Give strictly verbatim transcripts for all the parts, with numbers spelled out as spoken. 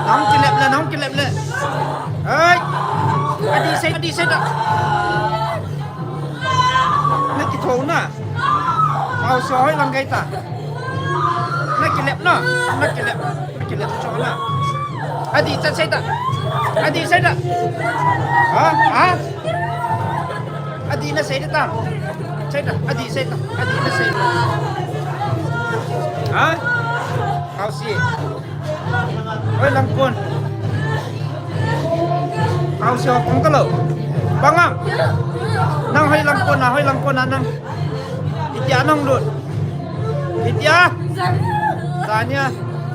Nang kilep le, nang kilep le. Hei. Adi sei, adi sei da. Na kithou na. Pau so hoi lang gai ta. Na kilep na. Na kilep. Na kilep cho na. Adi chat sei da. Adi sei da. Ha? Ha? Adi na sei da ta. Sei da. Adi sei da. Adi na sei da. Ha? Kau si. Hoi lang kon. Kau si ho kong ta lo. Bang a. Nang hoi lang kon a, hoi lang kon a nang. Itia nang lut. Itia. Tania.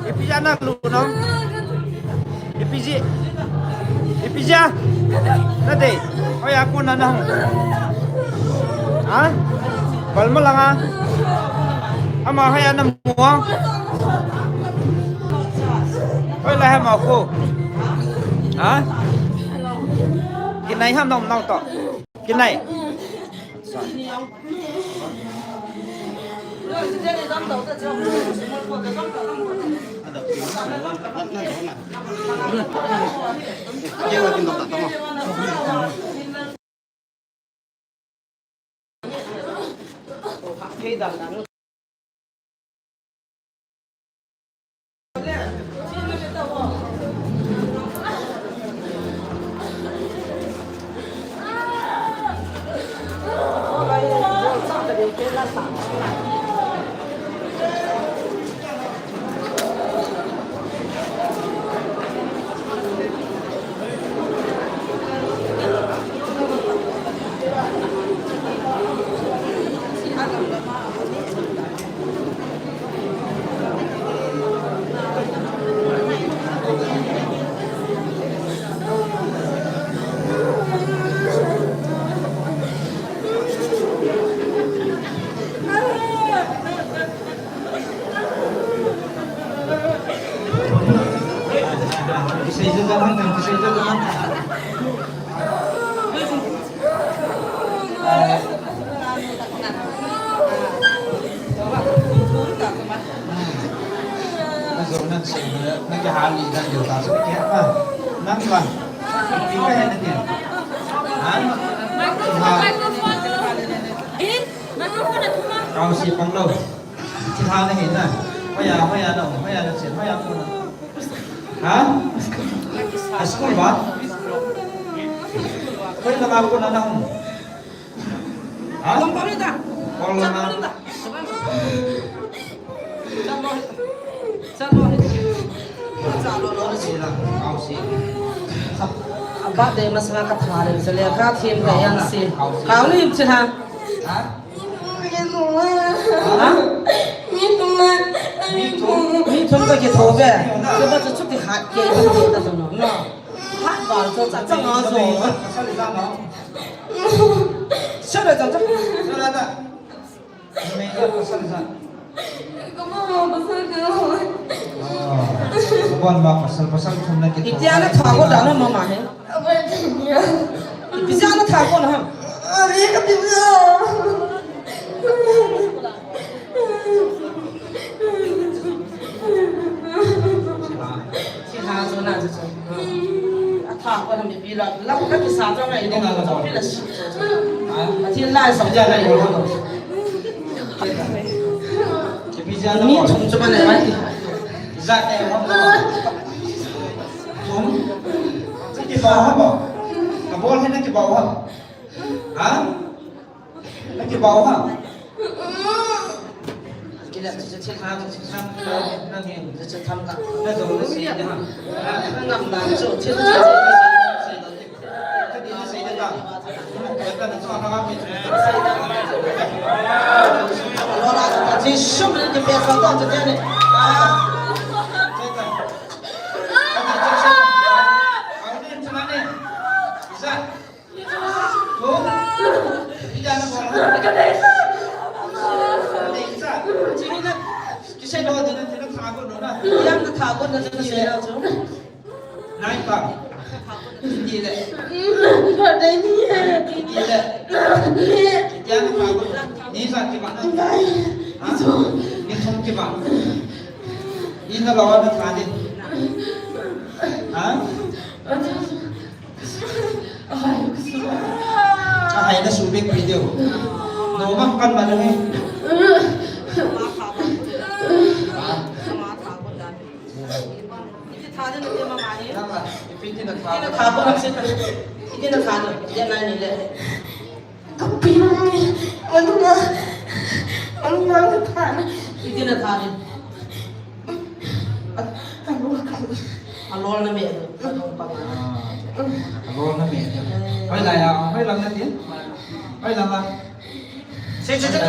Ipi ja nang lut nang. Ipi ji. Ipi ja. Na dei. Hoi a kon a nang. Ha? Bal ma lang a. Ama hoi a na muang. Hoi la ha ma ko. Ha? Kinai ham nang nang to. Kinai. Kau si pang lo. Thilha na hi na. Hoiya, hoiya na, hoiya na chen, hoiya ko na. Ha? A school ba? Hoi lama ko na na hung. Ha? Kol lama. Kau si. Aba de masanga ka thare, sele ka thim ka yang si. Kau ni thilha. Ha? Mi thum, mi thum ka kitho ve. Chuba chu chuti hat kei, chuti ta chu no. Hat bal chu cha chang a jo. Sala cha cha. Sala ta. Ka mama pasal ka. Bon ma pasal, pasal thum na kitho. Itia na tha ko da na mama he. Ipi ja na tha ko na ham? Are ka ti ja. Thilha chu na chu chu. A tha ko na mi pi la, la ka kisa chu ngai ni na la chu pi la si chu chu. A thil lai sa ja ngai ni. Mi thum chu ma le mai. Za te ho. Thum. Kibau ha bo. Ka bol he na kibau ha. Ha? Na kibau ha. Kila chu chu thil ha chu chu tham. Na ni chu chu tham ka. Na do na si na ha. Na ngam dan chu thil chu chu. Ka di na sei da ka. Ka na chu na ma mi. Lo la chu ki pe sa to chu ni. Ka di chu sa. Ka ni chu na ni. Sa. Ina lawa na tha din. Ha? Ahai na su bek video. No ma kan ma ni. Iti tha din na te ma ma ni. Iti na tha. Iti na tha ko na se. Iti na tha na. Iti na ni le. Kapi na ni. Manu na. Manu na na tha na. Iti na tha ni. Anu ka. Alol na me. Anu pa. Ah, alol na me. Hoi la ya, hoi la na tin. Hoi la la. Se se se.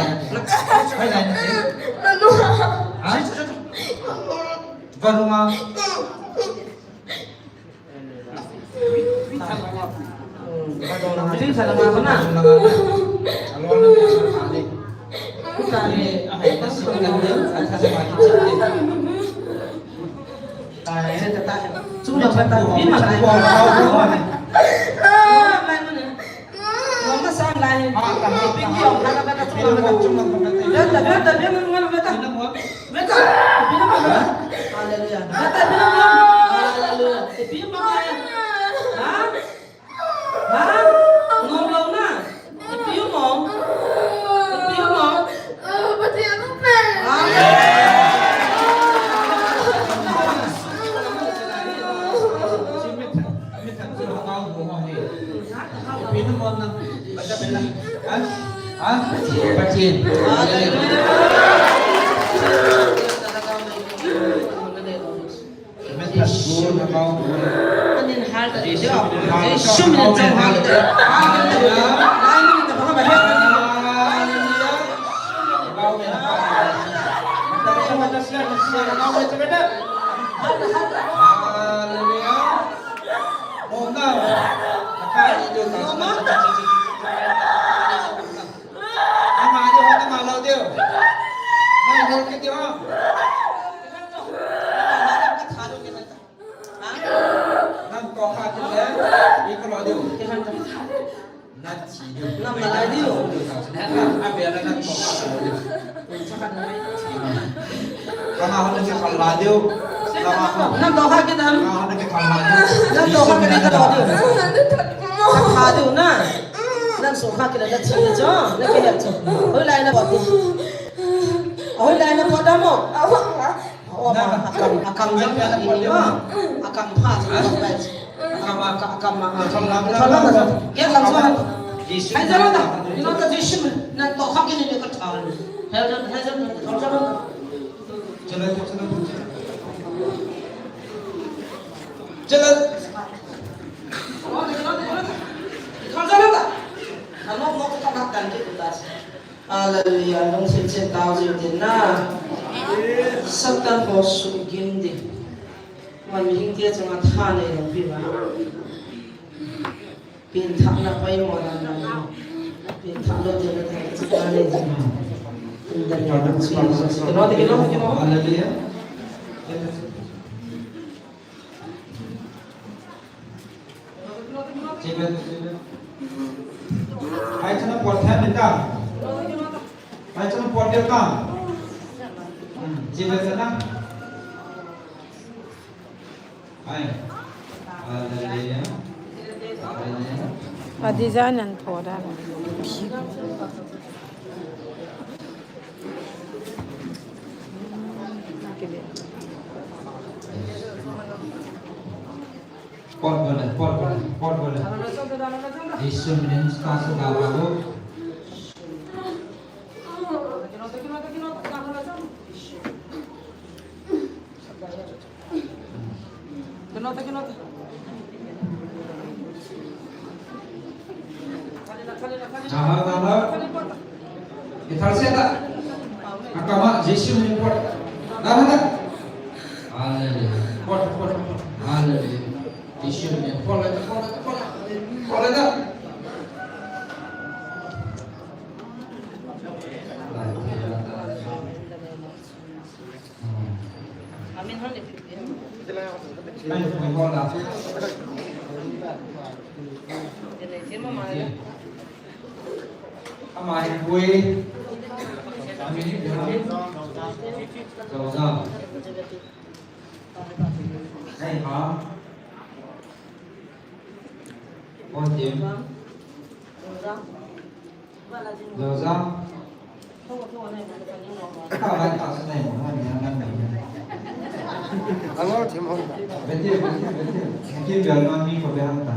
Hoi la na tin. Anu. Ha? Se se se. Varunga. Hallelujah. Hallelujah. Ipi mo? Ha? Ha? Nom lou na? Ipi mo? Ipi mo? Amen. Ipi mo na? Ha? Ha? Pathen. Hallelujah. Amen. Anin hal ta Jesu, Jesu min chang hal ta. Hallelujah. Hallelujah. Ama ni ho na ma lo diu. Mai ho ke diu. Nang to kha kit le, i ko lo diu. Nang thi diu. Nang la diu. A be la nang to kha lo diu. Ama ho na ke kha la diu. Nang to kha kit le. Ama ho na ke kha la diu. Nang to kha kit le ka lo diu. Kha diu na. Nang so kha kit le na thi diu cho. Na ke ya cho. Hoi lai na bol diu. Hoi lai na bol da mo. Awa. Awa, akam, akam jang na ni ma. Akam pha jang na. Akam, akam, akam, akam. Ke lang so. Hai jang na. Ino ta Jesu na to kha kit le ka tha. Hai jang, hai jang na. Chala, chala, chala. Chala. Chala, chala, chala. Ano mo ko ta kan ke ta. Hallelujah. Lungset chen tao jing tin na. Satan ho sugim ding. Van mihing te chunga tha nei lou pi va. Pengthahna poimo dan dan. Pengthah lou te na tha chunga nei jing. In the name of Jesus. Kino te, kino te, kino. Hallelujah. Amen. Amen. Ai, chana pot khan ni ta. Ai, chana pot dia ta. Hmm, amen na. Ai. Hallelujah. Hallelujah. A design an tho da. Pot bole, pot bole, pot bole. Jisu min ta sa da ba bo. Aha, aha. Ithal se ta. Akam a Jisu min pot. Dah, dah. Hallelujah. Pot, pot, pot. Hallelujah. Jisu min pot, pot, pot, pot. Pot, dah. Amen. Ama hi pui. Amen. Amen. Amen. Hai ha. Bon tim. Doza. Ka lai ta sa nai mo na ni na nai. Alo, thim hon ta. Betul, betul, betul. Mungkin biar mami ko biar ta.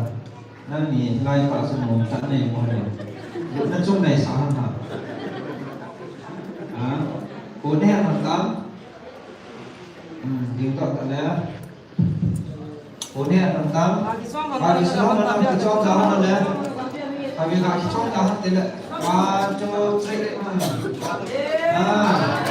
Nang ni lai pa su mo ta nei mo le. Na chung nei sa han ha. Ha? Ko ne han ta. Hmm, ding to ta le. Ko ne han ta. Ba ki song ma na ki song ta han le. Ba ki song ta han te le. One, two, three. Ah.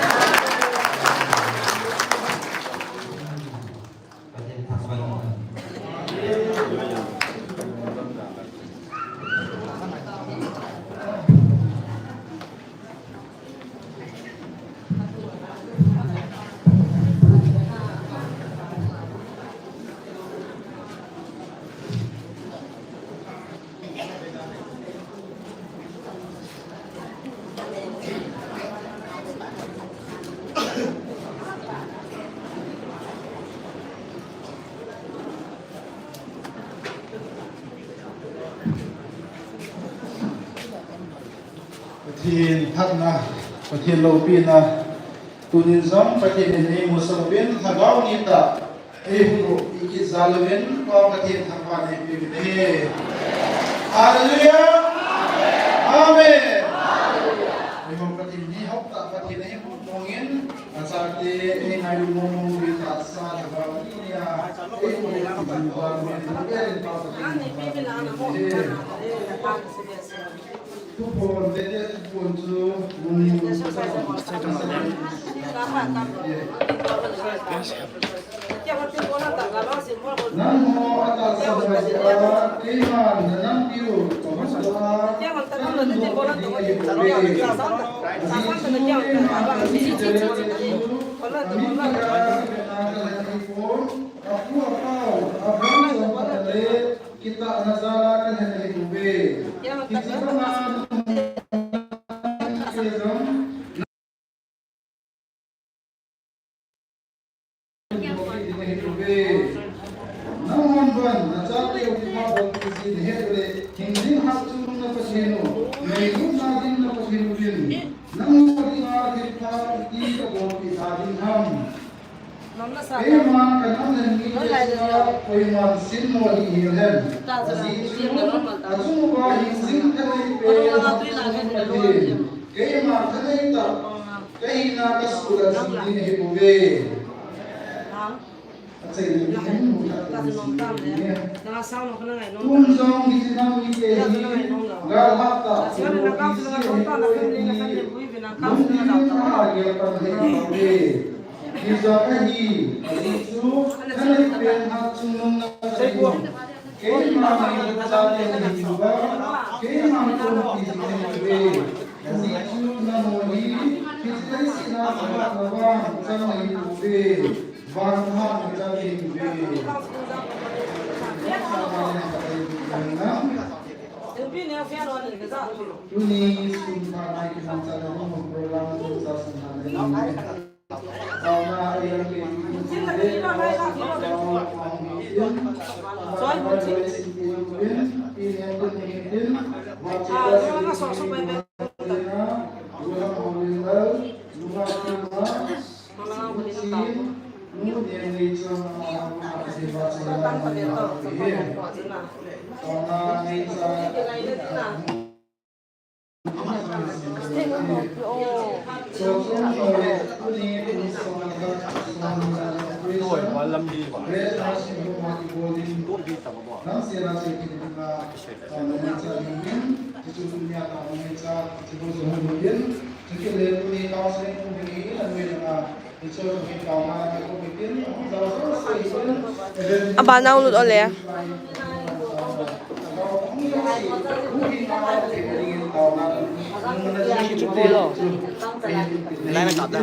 Pathen phatna, Pathen loupina, tunin jong Pathen in eimusah uvin, lhagao ni tah, eihuhdoh, eikijal uvin, Pa Pathen thangvahna eipeh uvin ahi. Hallelujah! Amen! Eiho Pathen mi hou tah Pathen eihuhdoh in, achate eingailu mong mong uvin tahsa lhagao ni a, eihuhdoh uvin, Pa Pathen thangvahna eipeh uvin ahi. Kitahna jal a kalhen ahi bouve. Hiche banga nangho ahi bouve. Nanghon vang nachateu kithat bol kit jin nahet uleh, hingjing hatchungnung na Pathen u, ngailutna ding na Pathen uvin. Nangho dinga thilpha iti kabolpeh tha ding ham? Keiman kanam le mite chunga koiman simmo ding hel hen. Ajeh chu, achung uva hingjing thanei pen Pathen, keima thanei tah kahina kasuhlat jing ding ahi bouve. Achaina ding hin mu tah tah ding ahi. Tun jong hiche nam mite hi gal hat tah, lungthim tah a gel pan ahi bouve. Hijeh a hi, ajeh chu, thanei pen hatchungnung na Pathen, keima ngailutna ding ahi bouve, keima tong pi ding ahi bouve. Ajeh chu nangho hi, hiche leiset a kimat na vang chang ahi bouve. Van hat na chang ahi bouve. Tuni sun pha nai kiman chang ahi program sun sa sun pha nai. Aba nau lut ole. Kipu lo. Lai na kap da.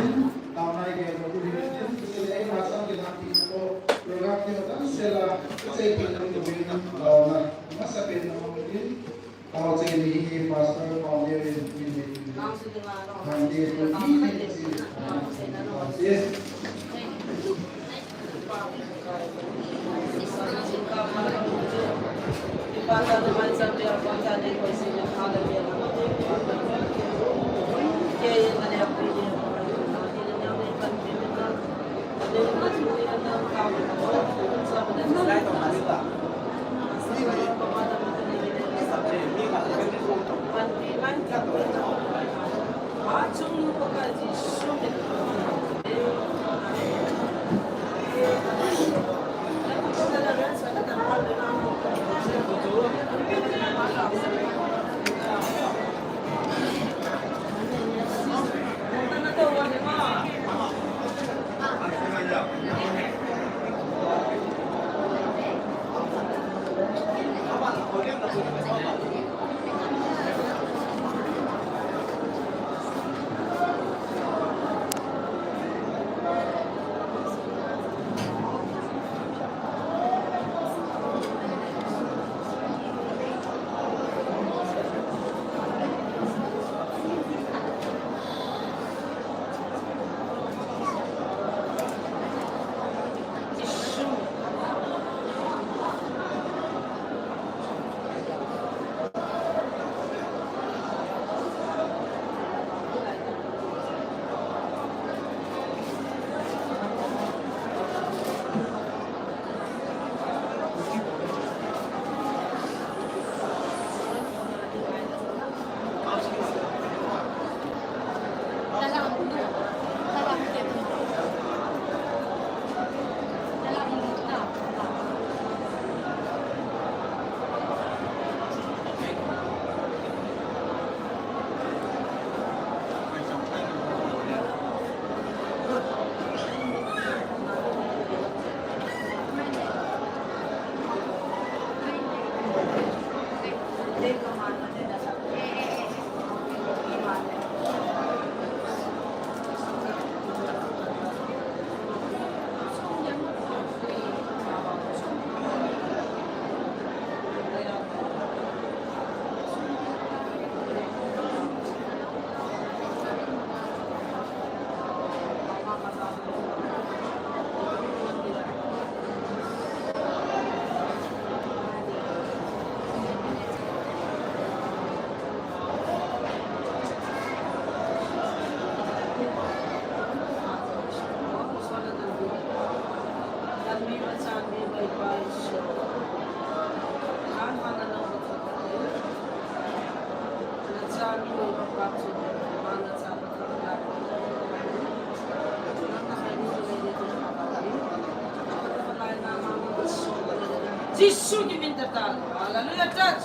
Jesu ki min ta ta. Hallelujah, church.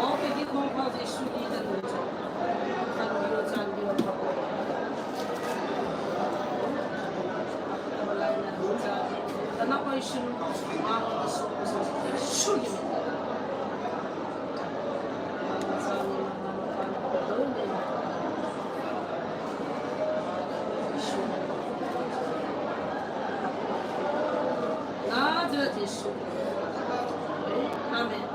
Oh, ki ki kong pa Jesu ki ta lo. Kan bi lo chan bi lo pa. Kana pa Jesu. Ma ko so so Jesu ki min ta ta. Amen.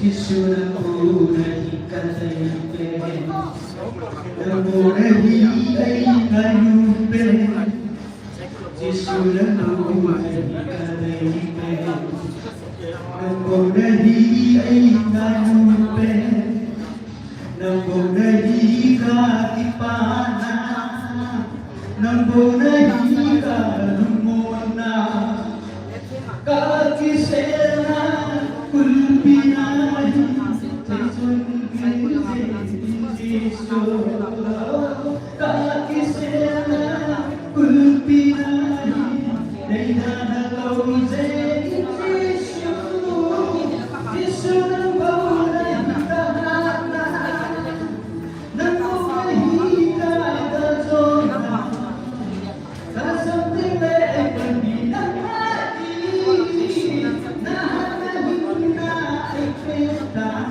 Jisu nang bou nahi kadei pen, nang bou nahi eina lungpen. Jisu nang bou nahi kadei pen, nang bou nahi eina lungpen. Nang bou nahi kakipana, nang bou nahi kalungmonna, kakiselna kulpi nahi, Jesu, Jesu, kakiselna kulpi nahi, neida nalou jeh in Jesu, Jesu nang bou nahi kahatna, nang bou nahi kadei jona, kasam teng le ei panpi nang ahi, nahatna hinna ei peh tan.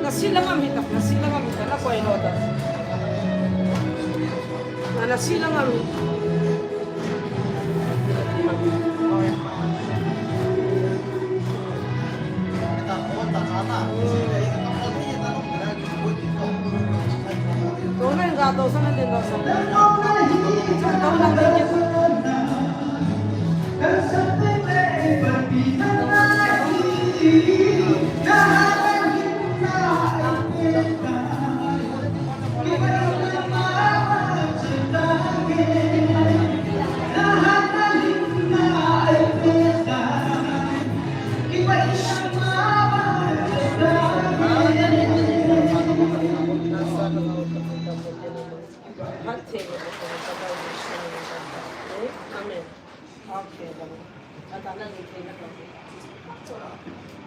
Nasi langam hita, nasi langam hita, na koi lo ta. Na, nasi langam hita. Tuna in ga to sana din do sana. Chan to lang din ke. Amen. Okay, bang. Ata na ni thei na ka.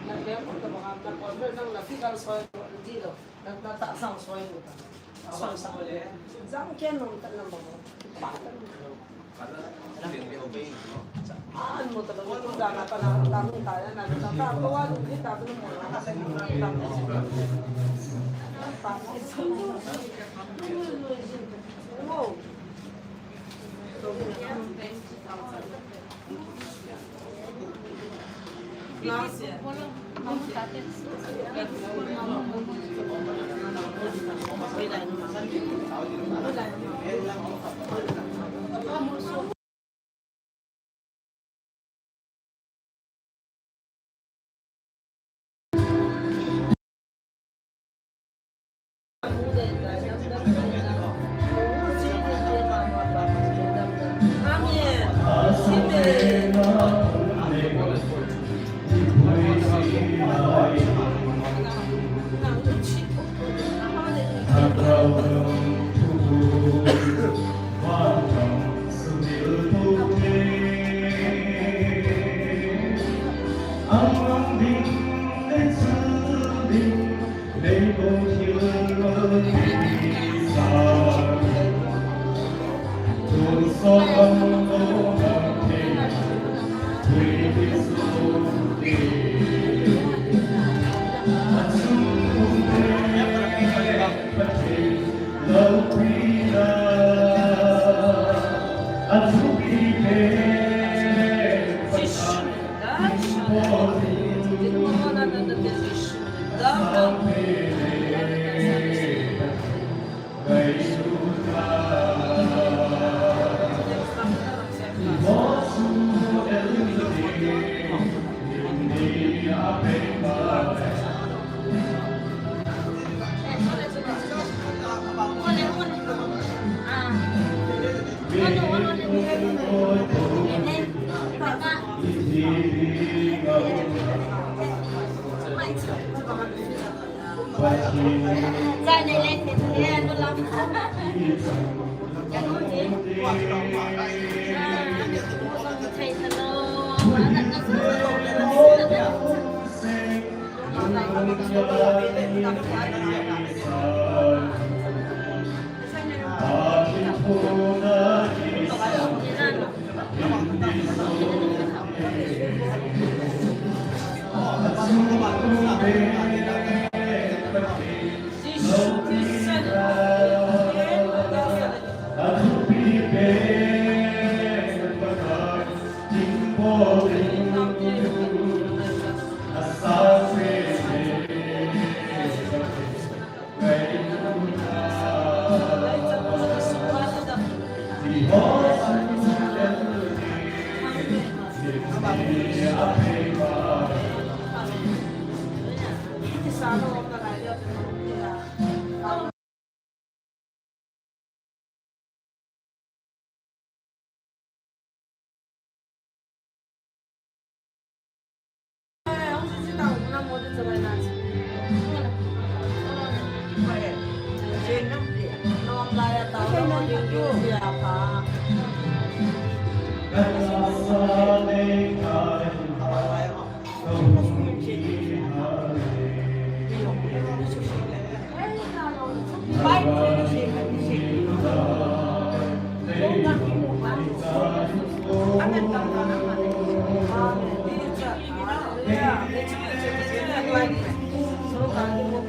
Na be ko ta bang na ko na na figure soi di lo. Na na ta sang soi lo ta. Soi sang. Jang ken nong ta na bang. Pa ta. An mo ta bang ko da na pa na ta ta ya na ta ta ko wa ni ta ta mo. Ta. Wow.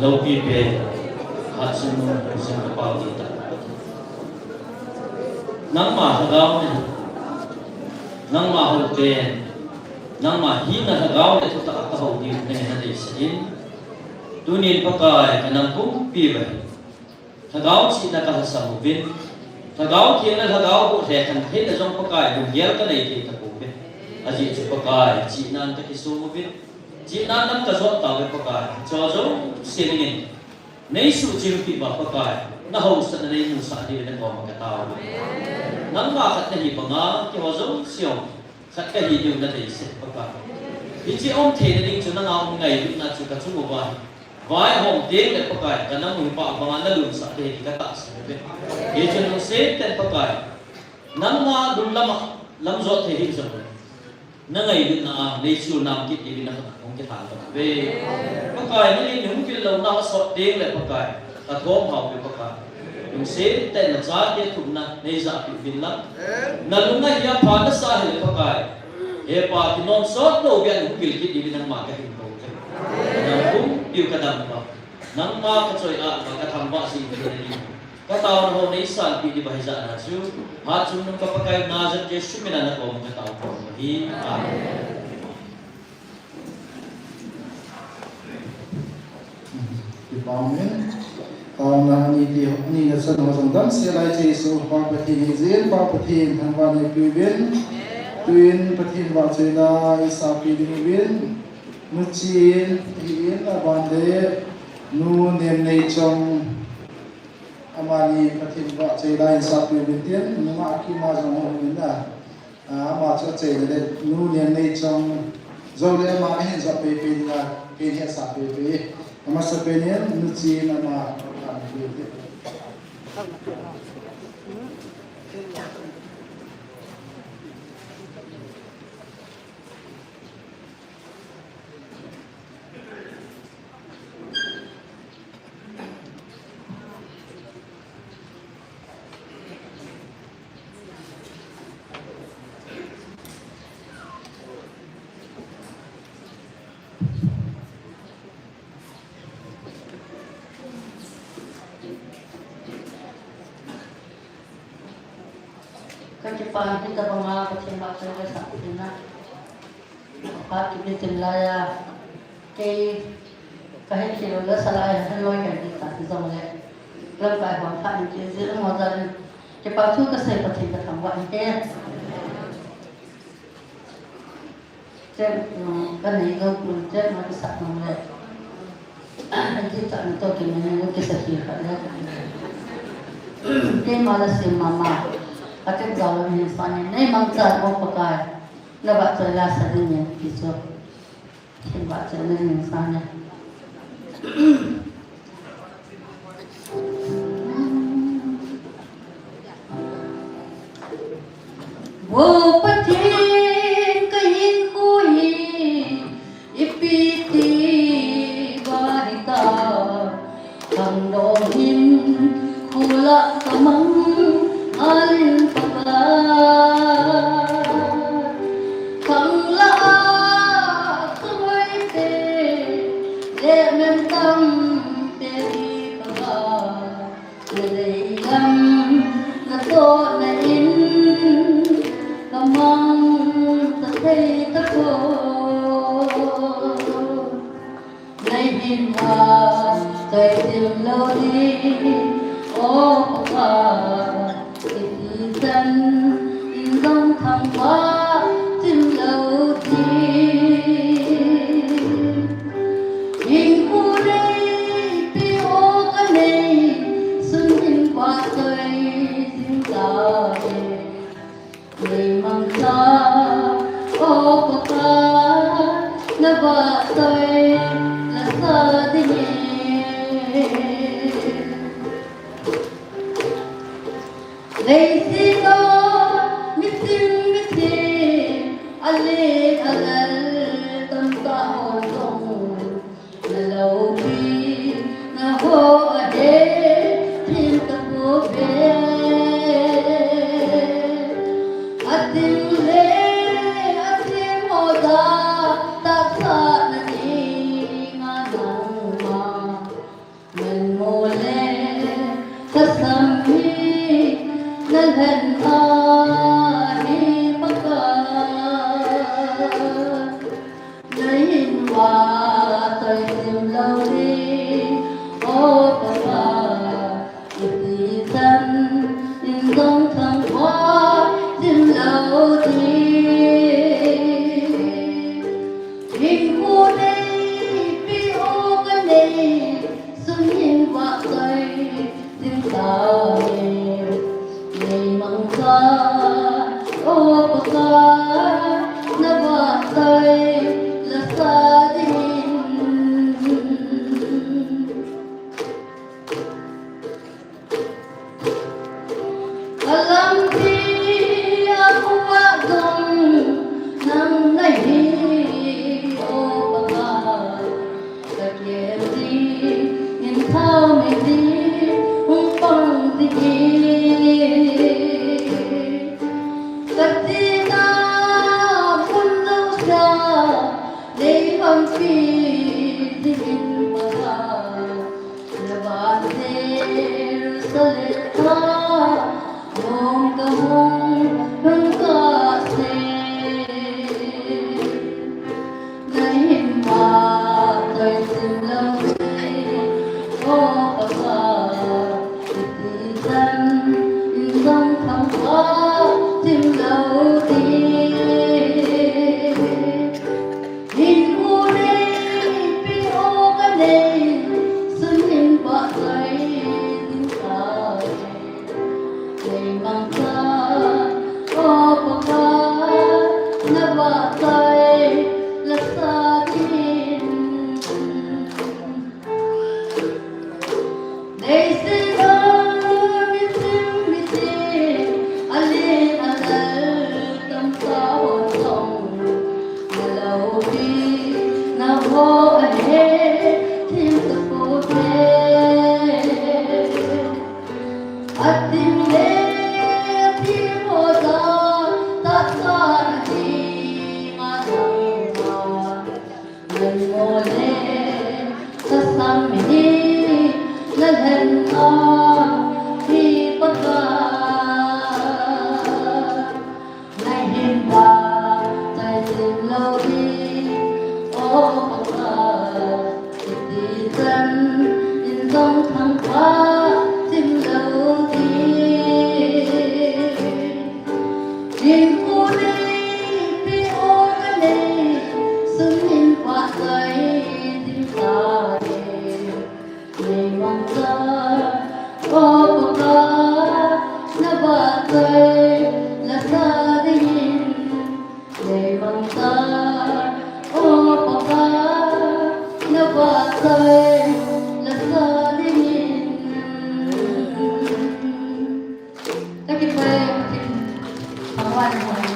Loupi pen, Hatchungnung Jingkapao Dita. Nangma Lhagao nen, nangma hou pen, nangma hina Lhagao le thutah a kahou diu nangin nadeisah in. Tunin Pakai kanam pumpi uva hin Lhagao chihna kalhasam uvin. Lhagao theng le Lhagao boh lheh khan theina jong Pakai lunggel kanei thei tapouve. Ajeh chu Pakai chihnan kakisong uvin. Chihnan nam kajot tauve Pakai. Hicheho jouse dingin neisuhchingpeh uva Pakai, nahaosatna neimusah diuvin nakoma katao uve. Nangma khat nahi banga keiho jouse jong khat kahi diu nadeisah Pakai. Hiche aum theina ding chu nanga um ngailutna chu kachung uva hi vaihom teng le Pakai, kanam u hi pah banga nalungsah ding ahi ti katahsan uve. Hichun lungset tah in Pakai, nangma lunglam a lamjot thei hih jongle, nangailutna a neichul nam kit diuvin nakoma kahung kilhan tauve. Pakai, nangin hung vil louna asot teng le Pakai, kathom hauve Pakai. Lungset tah in nachate thumna neijahpeh uvin lang, nalung ahia pha nasah hile Pakai, he Pa, kinom sot lou beh in hung vil kit diuvin nangma kahin kouve. Kanam pumpiu kadam uva, nangma kachoi-at uva, kathangvah jing theina ding, kataona ho neisanpeh diuva hijat a chu, Hatchungnung ka Pakai Nazareth Jesu mina nakoma katao u ahi. Amen. Kipa umin. Taona ani ti, anina chan ho jong damsel a icheisoh Pa Pathen hijin, Pa Pathen thangvah neipeuvin. Tuin Pathen vahchoila isapi ding uvin. Nu Chin, ahin, aban le Nu Nemneichong, amani Pathen vahchoila isapi uvin tin, nungah kima jong hung umin a. Ah, ama chu achaina le Nu Nemneichong jou le ama ahin jot peipei dinga, kei hetsah peipei. Amasapen in Nu Chin ama, ah, peipei. Kakipah in, hitabanga Pathen vahchoi le sah tina. Phat kit ni tin laiya, kei kahet khel u la sa laiya, heloi kahi ta ti jongle, lamkai hon phat in kei jil mo jal in, kipa thu kasei Pathen kathangvah in he. Chen, um, kanei lou pon chen ma kisah nung le. Anti ta ni to ki ni ni kisah ki kha le. Keima la sim mama. Atin jao la min sa ni. Nei mangcha o Pakai. Navahchoi la sa ding in ti chu. Ken vahchoi na min sa ni. O Pathen, ka hinkho hi ipi ti va hita, khangdong hinkho lah ka mang ngal in Pakai. Khanglah a khahoite le mentam te hi Pakai. Na deilam natohna in ka mangcha thei tapoi. Nei hin vahchoi chim lou ding, o Pakai, iti chan in jong thangvah chim lou ding. Hinkho neipi o ka nei, sun in vahchoi ding tahi. Nei mangcha, o Pakai, na vahchoi la sa ding e. Leiset a miching mithi, alen alal tamtah ho jong, na loupina ho ahe thim tapouve. Aching le athem ho ja tahsa na dinga nangma Sam hi nalhen ahi Pakai. Nahin vah choi sim lou ding, O Pakai. Iti chan in jong thangvah sim lou ding. Hinkho neipi o kanei, sum hin vah choi sim tahen. Nei mangcha, O Pakai, navah choi lasa dingin. Kalampi a khuva jong nang nahi, O Pakai. Kakem ding in thao mei ding hung pang ding. Katina mun lou sa, nei pangpi dingin Pakai. Navan Jerusalem a, nom kahung hung kasei. Nahin vah choi sim lou ding, O Pakai. Iti chan in jong thangvah sim lou ding. Hinkho neipi o kanei, sum hin vah choi sim tahen. Nei mangcha, O Pakai, navah choi lasa dingin. Leiset a miching miching, alen alal tamtah hon jong, naloupi na ho ahe thim tapouve. Ating le thim ho ja, tahsa na ding a jong a. Nangho le kasam hi nalhen ahi Pakai. Nahin vah choi sim lou ding, O Pakai. Iti chan in jong thangvah sim lou ding. Hinkho neipi o kanei, sum hin vah choi sim tahen. Nei mangcha, O Pakai, navah choi lasa dingin. Nei mangcha, O Pakai, navah choi lasa dingin. Thank you very much.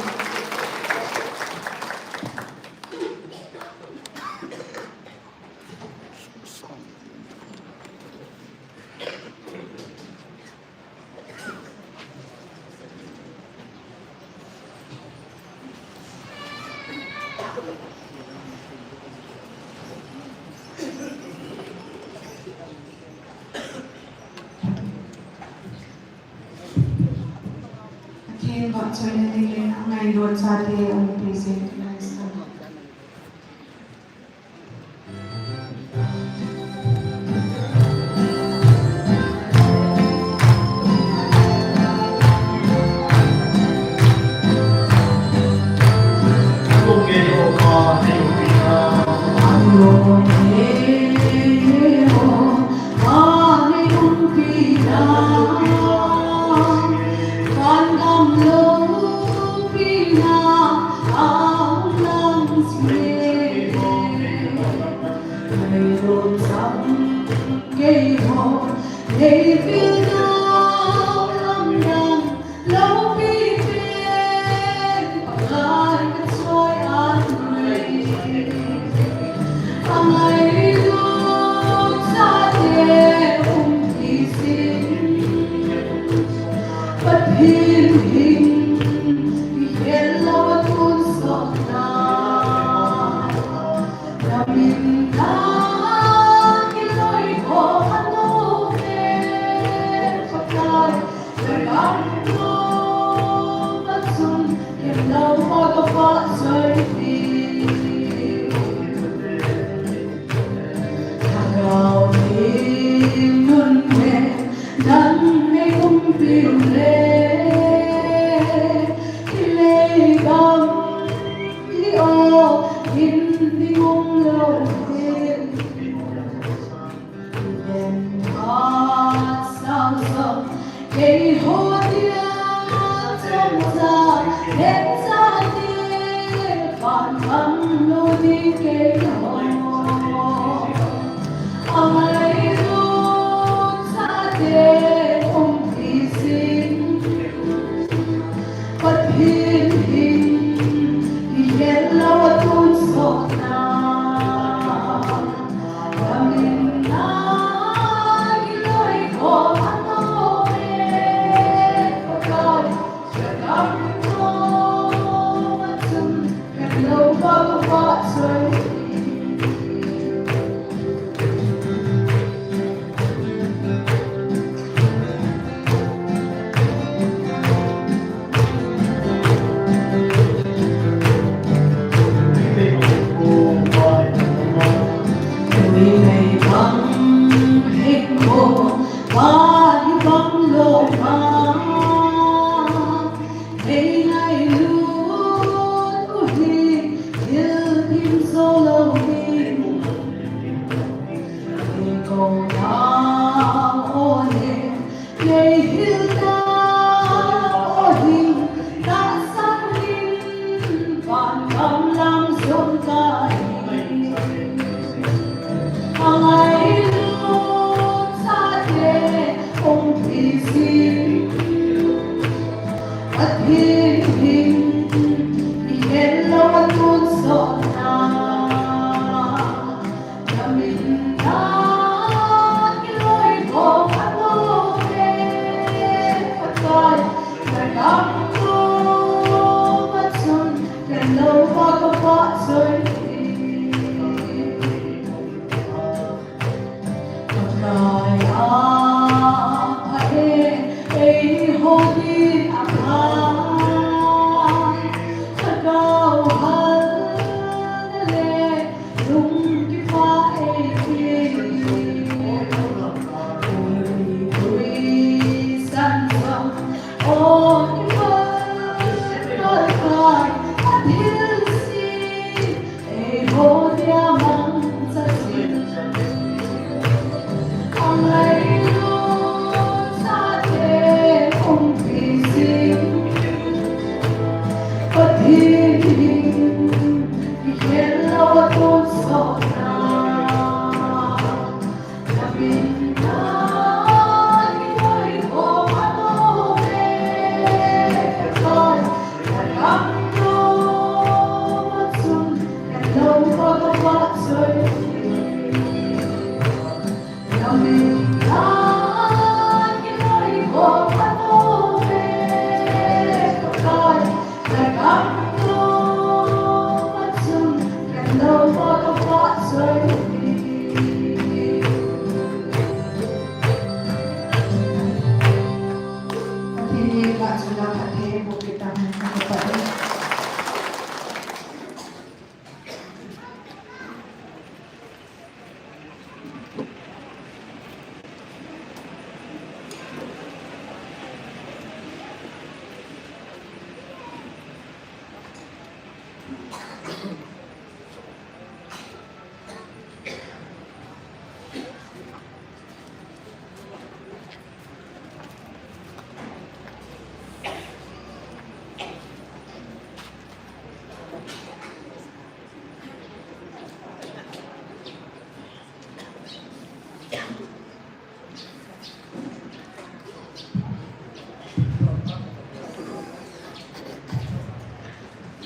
Pathen vahchoina dingin angailut chate umpi jing. Pathen hin ihello tun sotna, namin na kiloi ko ano ve. Nang nei umpi le, hilei gam hi o, hin ding umlou hi. Ven phat sang jong, keiho dia chomcha, ven chate, phat gam lou ding keiho. Angailut chate umpi jing. Pathen hin ihet lou a tonsot na. Ka min a kiloi khom a nom e, Pakai.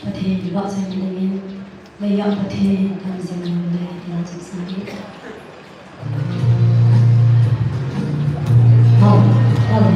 Pathen vahchoi na dingin, leiya Pathen kan jing nom le, ina chun sa ni. Hau, hau.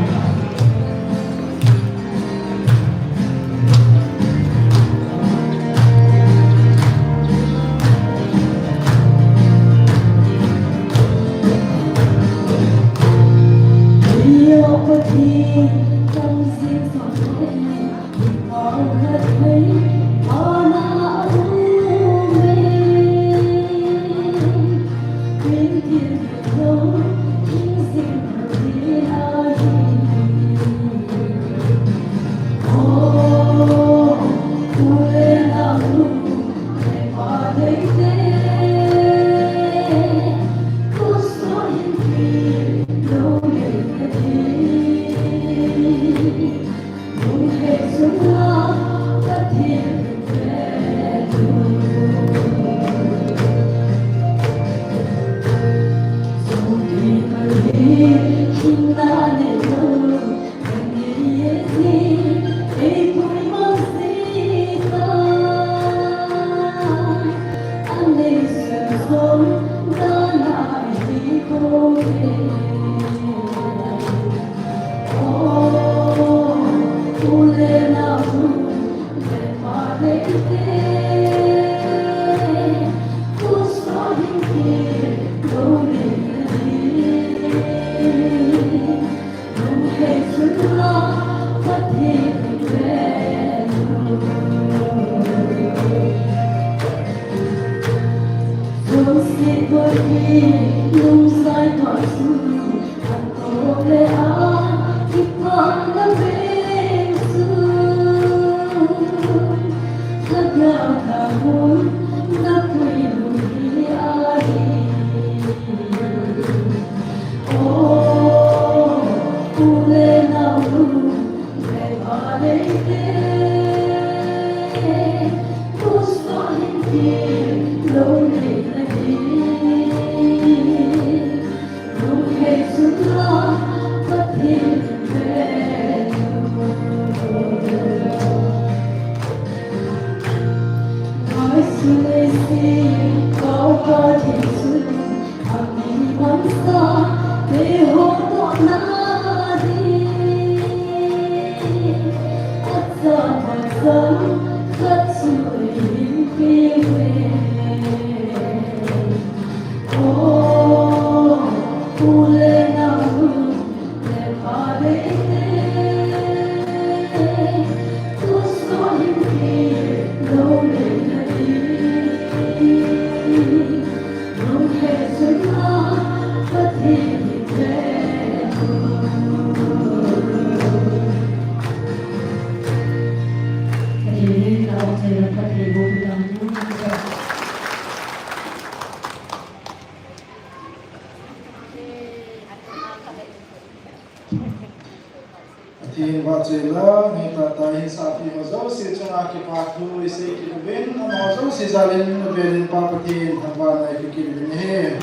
Pathen vahchoila, ngaipa tah a sahpi ho jouse chunga kipa thu isei kit uvin, amaho jouse jalin, avelin Pa Pathen thangvahna ipe kit uvin ahi.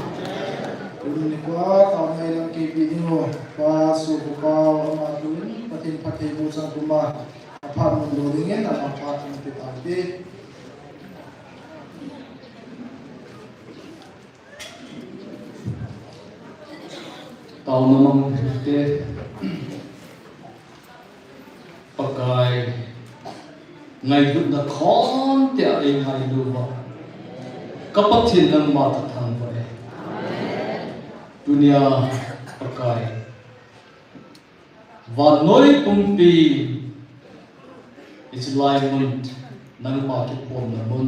Tuni nikho a taona ilang keipi ding u, Pa Sokhopau, ama tun Pathen phattheiboh chang puma aphat mun doh dingin, ama phat mun pe tante. Taona mang te, Pakai, ngailutna khonte a eingailu uva, ka Pathen nangma kathangvah e. Tunia, Pakai, vannoi pumpi, hiche lai mun, nangma kikhopna mun,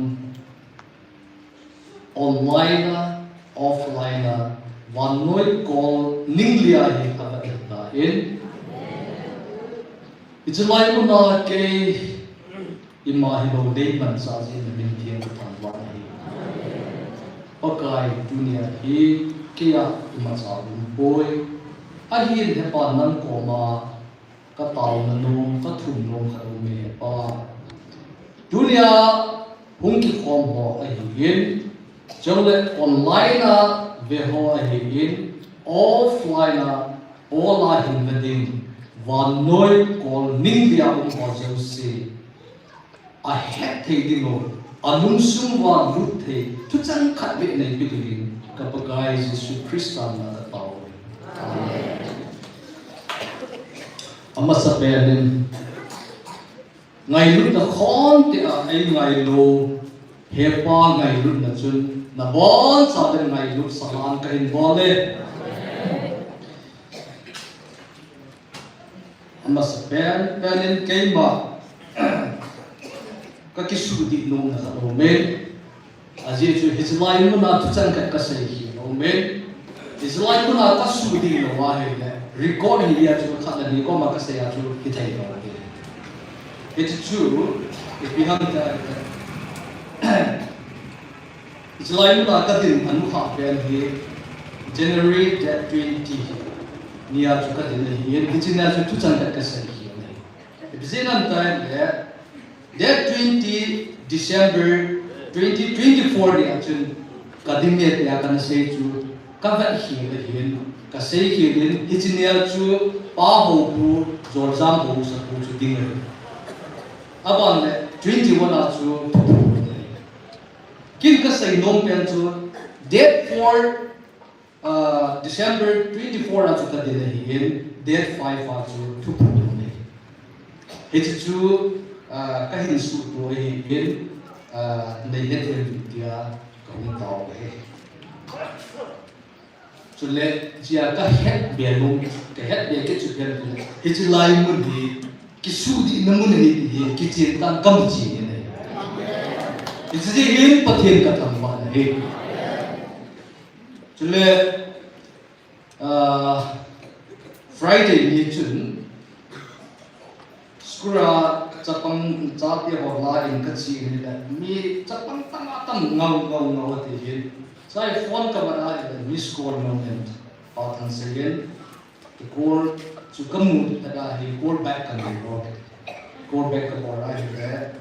online a, offline a, vannoi kol ninglia hi kavet tahen. Hiche lai muna kei ima hilou deimanchah jeh in namin theng kathangvah ahi. Pakai, tunia hi keia imacha aumpoi. Ahin hepa nang koma kataona nom, kathum nom khat aume hepa. Tunia hung kikhom ho ahin, chule online a ve ho ahin, offline a pola hin ve ding, vannoi kol ninglia um ho jouse, ahet thei ding u, alungsung uva lut thei thucheng khat beh neipe dingin, ka Pakai Jesu Christa mina kataove. Amen. Amasapen in, ngailutna khonte a eingailu hepa ngailutna chun nabonchauvin ngailut sah in kahin bol e. Amasapen pen in keima kakisuhdih nomna khat aume. Ajeh chu hiche lai muna thucheng khat kasei hi aume. Hiche lai muna kasuhdih lou ahile, record hi dia chu khat le ni koma kasei a chu hithei lou ahi. Hiche chu ipi ham itile, hiche lai muna kadin anukhah pen hi January date twenty nia chu kadin ahin, hiche nia chu thucheng khat kasei hi aume. Ipi jeh ham itile, date twenty December twenty twenty-four nia chun kadinge tia kana sei chu kavet khel ahin. Kasei kit in, hiche nia chu Pa Houpu, Joljam Housapu chu ding ahi. Aban le twenty-one a chu thuphu ding ahi. Ken kasei nom pen chu date four, ah, December twenty-four a chu kading ahin, date five a chu thuphu ding ahi. Hiche chu, ah, kahin suhto ahin, ah, neihet uvin tia kahung tao ahi. Chule, hichea kahet be nom, kahet be kit chu pen chule, hiche lai mun hi, kisuhdihna mun ahi ti hi, kichen tah in kamu chen in ahi. Hiche jeh hin Pathen kathangvah in ahi. Chule, ah, Friday ni chun, school a chapang chate ho lah in kache in ahile, mi chapang tam a tam ngau ngau ngau ati hin. Chai phone kavet a ahile, miss call ngau in, Pa Thangsei in, kicall chu kamu tah a hi, call back kanei bou. Call back kabol a ahile,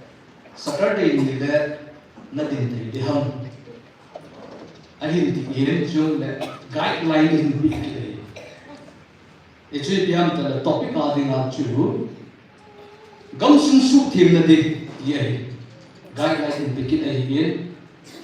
Saturday ni le nadin thei ding ham, ahin ti in, chule guideline ahin pe kit ahi. Hichu ipi ham itile topic a dinga chu, gamsung suhthengna ding ti ahi. Guideline ahin pe kit ahin,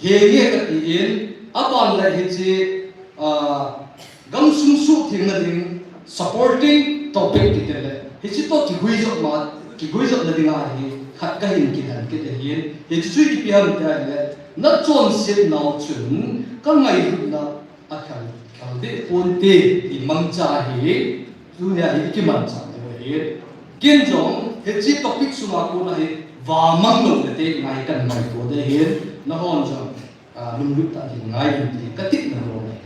henge kati in, aban le hiche, ah, gamsung suhthengna ding supporting topic kiti le, hiche toh kiguijop ma, kiguijopna dinga hi khat kahin kidong kit ahin, hiche chu ipi ham itile, nachonset nau chun kangailutna akhel, khel deh ponte ti mangcha hi, tunia hi kimanchah diu ahi. Ken jong hiche topic sunga kona hi vamang lou le te ngai kangaito ding ahin, nahon jong, ah, lunglut tah in ngai uvin ti katipna lou ahi.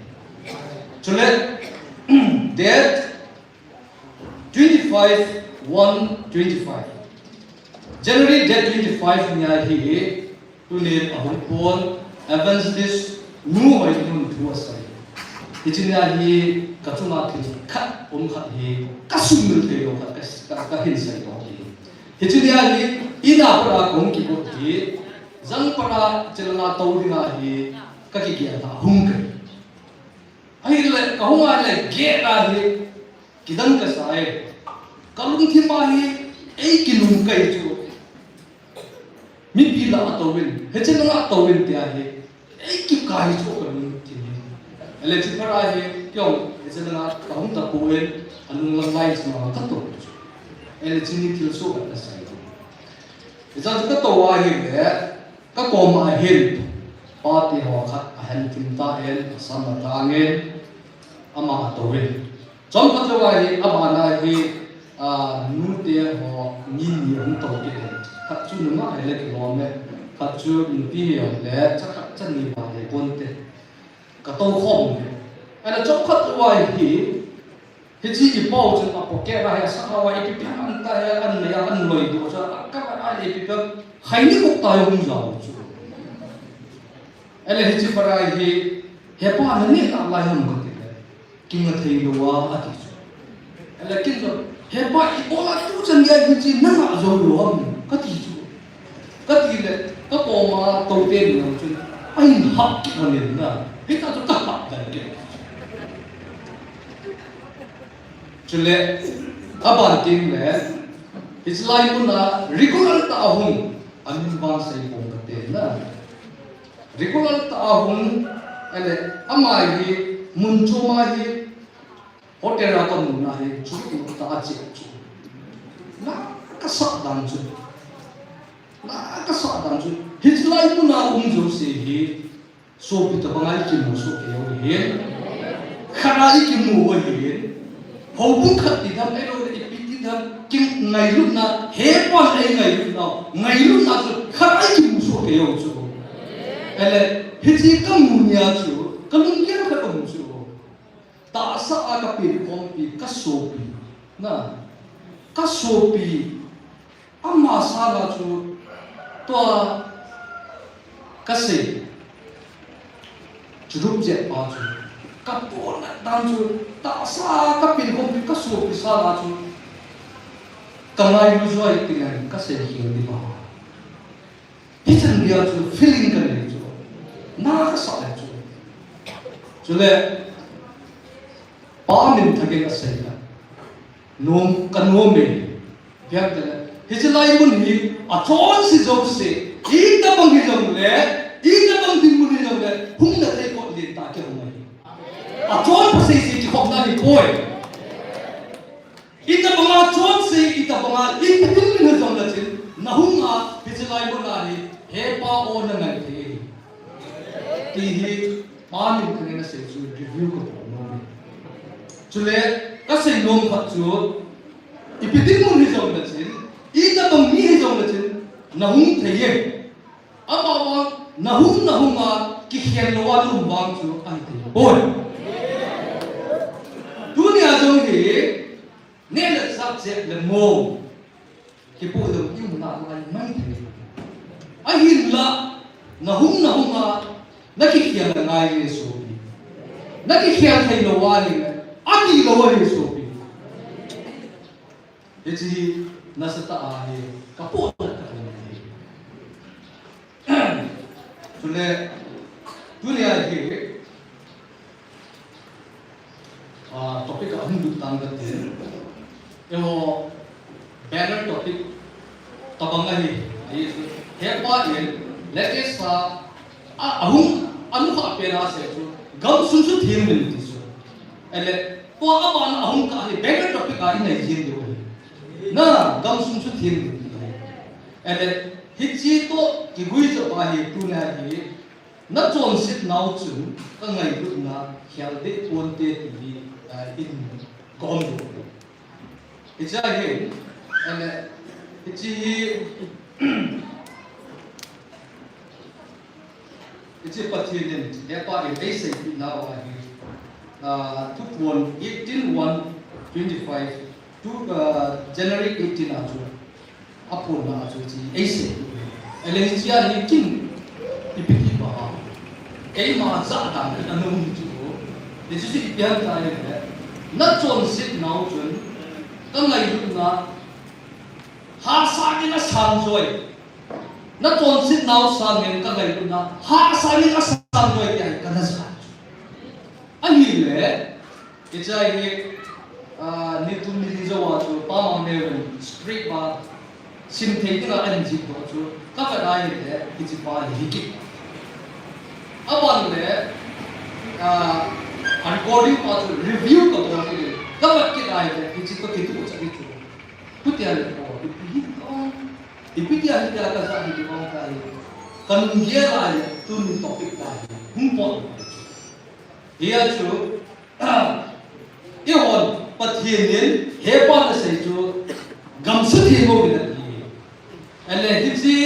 Chule, date twenty-five one twenty-five. January date twenty-five nia hi, tunin ahung pon Evangelist Nu Hoinun thu asei. Hiche nia hi kachunga thil khat, um khat hi, kasumil thei lou khat, ka, ka, kahin seidoh ahi. Hiche nia hi, in a pat a kahung kigot hi, jang pat a chelanga tou dinga hi, kakigel a hung kahi. Ahile, kahung a le, gate a hi, kidang kasa e. Kalungthim a hi, eikinung kahi chu. Mipi lah a touvin, hiche langa touvin tia hi, eikikai chu kalungthim hi. Ahile, hiche phat a hi, keiho, hiche langa kahung tapon, anung lang lai chu ma katou chu. Ahile, hiche ni thilsoh khat kasei. Hiche chu katou ahile, kakoma hin, pate ho khat ahen thim tan, asam atang in, ama atouvin. Chomkhat jou a hi, abana hi, ah, nute ho mi ni ahung tou kit in. Khat chu nungah ahile kilom e. Khat chu nupi hi ahile, cha khat cha ni bou ahi ponte. Katou khom uve. Ahile chomkhat jou a hi, hiche ipau chun apocket a hi, asakha uva ipi ipi ham anta hi, annei a, anloi doh chu, akavet a ahile ipi ipi ham, khaini kop tah ahung jao chu. Ahile hiche phat a hi, hepa naneh nalai ham kati le, kinga thei lou a, ati chu. Ahile ken jong, hepa, ibola tuchan gei hiche nangah jou lou ham, kati chu. Kati le, kakoma tou teni jong chun, ahin hap kit lhonin na, hitia chu kahap dan kit. Chule, aban teng le, hiche lai mun a regular tah a hung, amin vang sei pon kate na. Regular tah a hung, ahile, ama hi, mun chom a hi, hotel a kamu na hi, chu tah a che chu. Na kasah dan chu. Na kasah dan chu. Hiche lai mun a um jouse hi, sopi tabang a ikimu soh kei u ahin. Khat a ikimu u ahin. Houbung khat ti dan, ahilou le ipi ti dan, kingailutna, hepan eingailutna, ngailutna chu khat a ikimu soh kei u chu. Ahile, hiche kamu nia chu, kalunggel khat aum chu. Tahsa a kapenkhompi, kasopi. Na, kasopi. Ama sanga chu tua kasei, churup jep pa chu, kapohnat dan chu, tahsa kapenkhompi kasopi sanga chu, kangailu joi tingan kasei khel ding ma. Hichan geiya chu feeling kanei chu, na kasah le chu. Chule, Pa min thangin asei na. Nom, ka nom e. Biak tele. Hiche lai mun hi, achonse jouse, itobang hijongle, itobang dinmun hijongle, hung na thei kot lentah kihung ahi. Achon pasei se kikhopna ahipoi. Itobanga chonse, itobanga ipi dinmun hijongle chun, nahung a, hiche lai mun a hi, He Pa o na ngai thei ahi. Ti hi, Pa min thangin asei chu review kabol nom e. Chule, kasei nom khat chu, ipi dinmun hijongle chun, itobang mi hijongle chun, nahung thei e. Amavang, nahung, nahung a, kikhel lou a naum vang chu, ahi thei poi. Tunia jong hi, neh le chah, chep le mo. Kipu dong kimu na ngai mai thei. Ahinla, nahung nahung a, nakikhel ngai le sopi. Nakikhel thei lou ahile, ati lou ahi sopi. Hiche hi nasatah a hi, kapohna kahin nei. Chule, tunia hi, ah, topic a hung lut tang kate. Eiho banner topic tabang ahi, ahi chu. Hepa in latest a, a, ahung, anukha pen a asei chu, gamsung suthengin ti chu. Ele, tua abana ahung kah hi, banner topic a inei jing diu ahi. Na, gamsung suthengin ti ahi. Ele, hiche toh kiguijop a hi, tunia hi, nachonset nau chun kangailutna khel deh ponte ti hi, ah, in gom diu. Hiche hi, ele, hiche hi, hiche Pathen in, Hepa in eiseipeh nau ahi, ah, Thuphon eighteen one twenty-five to, ah, January eighteen a chu. Aphonna a chu hiche eisei. Ele hiche a hi kin ipi ti pa ha. Keima jahdan in ana um chu. Hiche chu ipi ham tia ahile, nachonset nau chun kangailutna hahsatnin asang joi. Nachonset nau sangin kangailutna hahsatnin asang joi tia hi kana ja chu. Ahile, hiche hi, ah, nitum nili jou a chu, Pa Mangneo in script a, simthei dinga ahin jih doh chu, kavet a ahile, hiche pa hi hikit. Aban le, ah, a recording pa chu review kabol kit in, kavet kit a ahile, hiche toh kituh cha hi chu. Chutia le, oh, ipi hi, oh, ipi tia hitia kaja hi ti bang kahi. Kanung gel a ahile, tuni topic kahi. Hung pot. Hia chu, eihon Pathen in Hepa nasei chu gamsutheng uvin ati. Ele hiche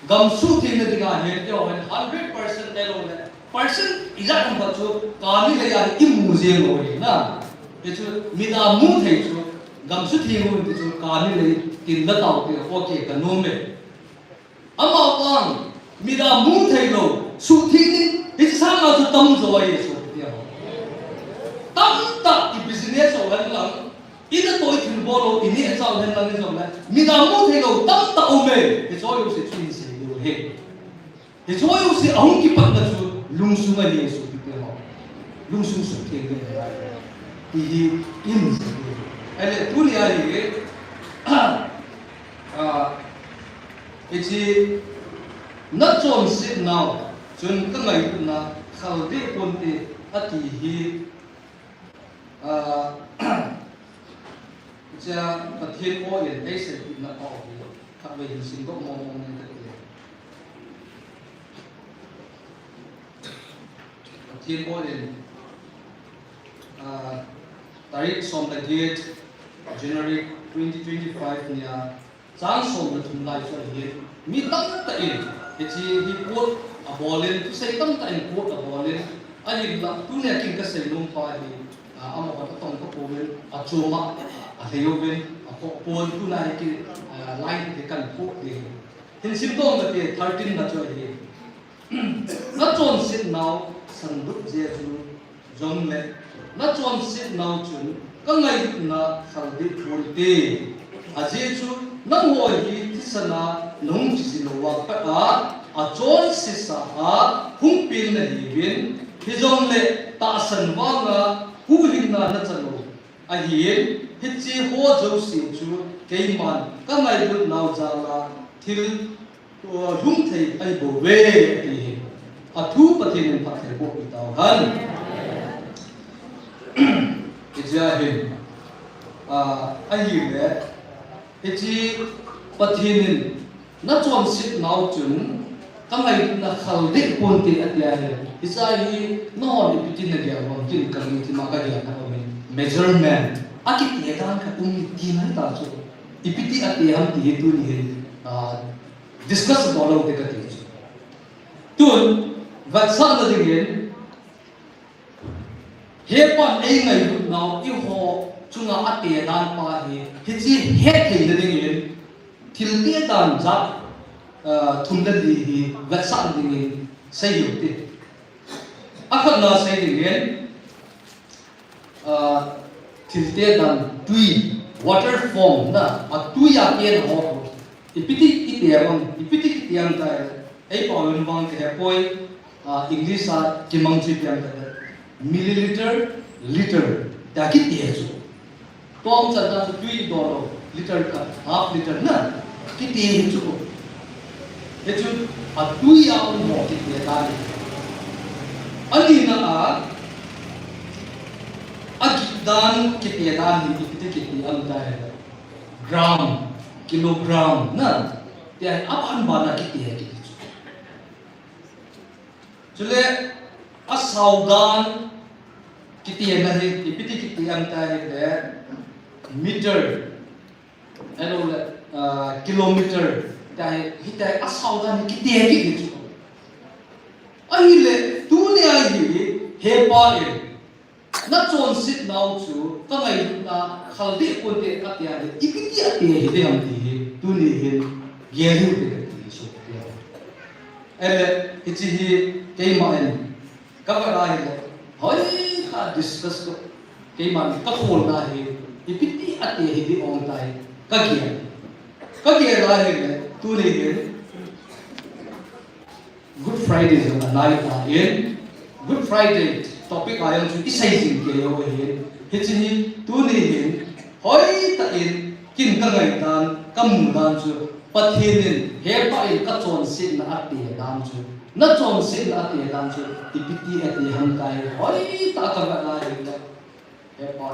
gamsuthengna dinga hin eihon hundred percent neilou le, percent ijat ham khat chu kani lei a hi imu jeng lou ahi na. Hichu midang mu thei chu gamsutheng uvin ti chu kani lei tin la tao ti, okay, kanom e. Amavang, midang mu thei lou, suhthengin, hiche sanga chu tamjo ahi, suhtheng. Tamtah i business ho hen lang, i natoh i thilbol ho, i neh i chah ho hen lang hijongle, midang mu thei lou, tamtah um e, hiche jouse chu hin sei diu ahi. Hiche jouse ahung kipatna chu, lungsung ahi, suhtheng ho. Lungsung suhtheng ahi. Ti hi, in sei diu. Ahile, tunia hi, ah, Hiche nachonset nau chun kangailutna khel deh ponte ati hi, ah, hiche Pathen o in eiseipeh na pa hi khatvei hin simdoh mong mong in kati. Pathen o in, ah, tarik som le get January twenty twenty-five nia, chang som le thum lai chu ahin, mi tamtah in, hiche hi quote abol in, thusei tamtah in quote abol in, ahinla, tunia kin kasei nom pa hi, ah, amavang atong kapouvin, achom a, alhei uvin, akhoh pon, tunia hi ki, ah, line hi kan quote ding. Hin simdoh kate, thirteen na chu ahi. Nachonset nau sandup jeh chu jongle, nachonset nau chun kangailutna khel deh ponte. Ajeh chu nangho hi thisan a nahung kichi lou a pat a, achonse sa a hung pen nahiuvin, hijongle tahsan vanga Huhhingna nachan u ahin, hiche ho jouse chu keiman kangailut nau jal a thil, uh, lhung thei ahi bouve, ati hi. Athu Pathen in phatthei boh peh tauhen. Hiche ahin, uh, ahile, hiche Pathen in nachonset nau chun kangailutna khaldeh ponte ati ahi. Hiche hi nahon ipi tin nagel uvem tin kalungthim a kagel khat aumin. Measurement. Akite dan khat um ti ngai ta chu. Ipi ti ate ham ti hi tuni hin, ah, discuss bol lou te kati chu. Tun, vetsahna dingin, Hepan eingailut nau eiho chunga ate dan pa hi, hiche hetthei nadingin, thil te dan jat, ah, thum le li hi vetsah dingin sei u hite. Akhatna sei dingin, ah, thil te dan tui, water form na, atui a pen ho. Ipi ti kiti ham, ipi ti kiti ham tai. Ei pau in vang kihepoi, ah, English a kimang chu ipi ham kati le, milliliter, liter, tia kiti chu. Tua chan ta chu tui doh lou, liter khat, half liter na, kiti chu. Hichu, atui a um ho kiti ta ni. Anina a, agih dan kiti dan ni, kiti kiti ham tai. Gram, kilogram, na, tia aban ban a kiti kiti chu. Chule, asao dan, kiti na hi, ipi ti kiti ham tai le, meter, ahilou le, ah, kilometer, tia hi, hitia asao dan kiti kiti chu. Ahile, tunia hi, hepa in, Nachonset nau chu kangailutna khaldeh ponte ati ahi, ipi ti ate hiding ham ti hi, tuni hin gel u hite kati chu. Ahile, hiche hi keiman kavet a ahile, hoitah a discuss ko, keiman kakholna hi, ipi ti ate hiding ham ti hi kagel. Kagel a ahile, tuni hin, Good Friday jong anai tan, Good Friday topic a jong chu isei jing kei u ahin. Hiche hi tuni hin hoitah in kin kangai dan, kamu dan chu Pathen in hepa in kachonsetna ate dan chu, nachonsetna ate dan chu ipi ti ati ham ti hi hoitah a kavet a ahile, hepa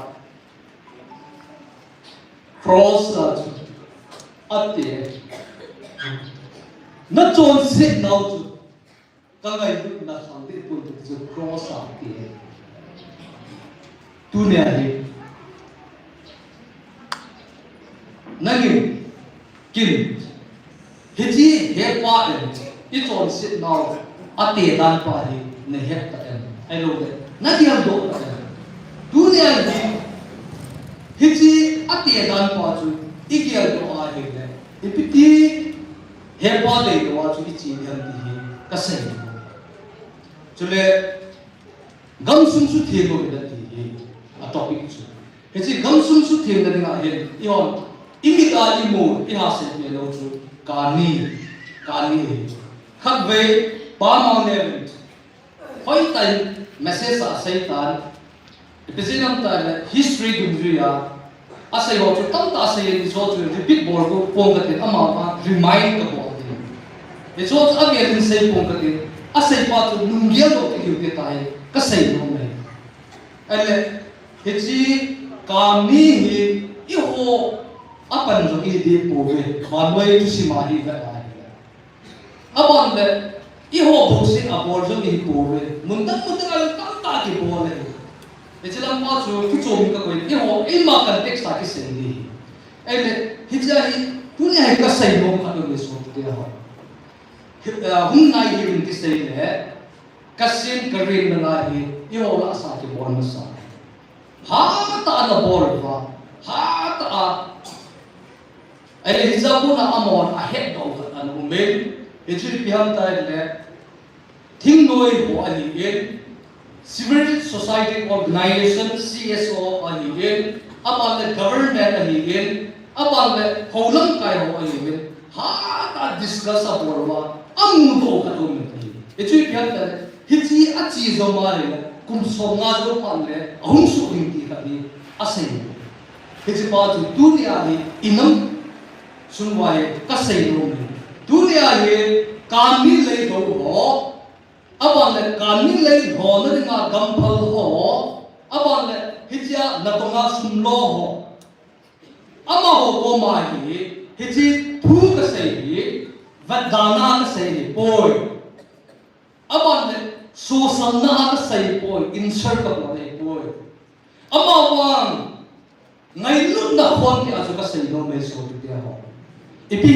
Cross a chu ate. Nachonset nau chu kangailutna khaldeh ponte chu cross a ate. Tunia hi nangin kin Hiche hepa in ichonset nau ate dan pa hi nahet ta em? Ahilou le, nageldoh ta em? Tunia hi, hiche ate dan pa chu igeldoh a ahile, ipi ti hepa deilou a chu iche ding ham ti hi kasei. Chule, Gamsung sutheng lou hina ti hi a topic chu. Hiche gamsung sutheng na dinga hin, eihon, imit a imu, iha seipeh lou chu, kani, kani hi. Khatvei, Pa Manglen, hoitah in message a asei tan, ipi jeh ham itile, history dungjui a, Asei ho chu tamtah asei in, hiche ho chu repeat bol pong katin, ama a remind kabol tin. Hiche ho chu avel in sei pong katin, asei pa chu nunggel doh kit u hite ti hi kasei nom e. Ahile, hiche kani hi eiho a pan jong ihi ding pouve, vannoi thusim a hi vet a ahile. Aban le, eiho bou seh a bol jong ihi pouve. Mun dang mun dang a tamtah kibol ahi. Hiche lam pa chu kichom in kakoi, eiho, eima context a kisei ding ahi. Ahile, hiche a hi, tunia hi kasei nom khat aum e sopi teho. Hi, ah, hung nai hih un kisei le, kasin karin nalai hi, eiho lah a sa kibol masa. Hatah a ana bol uva, hatah a Ahile hijeh a kona amahon ahetdoh u khat ana um in, hichu ipi ham itile, thingnoi ho ahin, civil society organization, C S O ahin, aban le government ahin, aban le houlamkai ho ahin, hatah a discuss abol uva, amudoh u khat aum in. Hichu ipi ham itile, hiche ache jom a ahile, kum som nga jou phat le ahung soh ding ti khat hi asei. Hiche pa chu tunia hi inam sung uva hi kasei nom e. Tunia hi kanni lei lou ho, aban le kanni lei lhona dinga gamphal ho, aban le hichea natong a sum lo ho, amaho koma hi hiche thu kasei hi vetdana kasei hi poi. Aban le sosalna kasei poi, insult kabol ahi poi. Amavang ngailutna khon tia chu kasei nom e sopite ho. Ipi,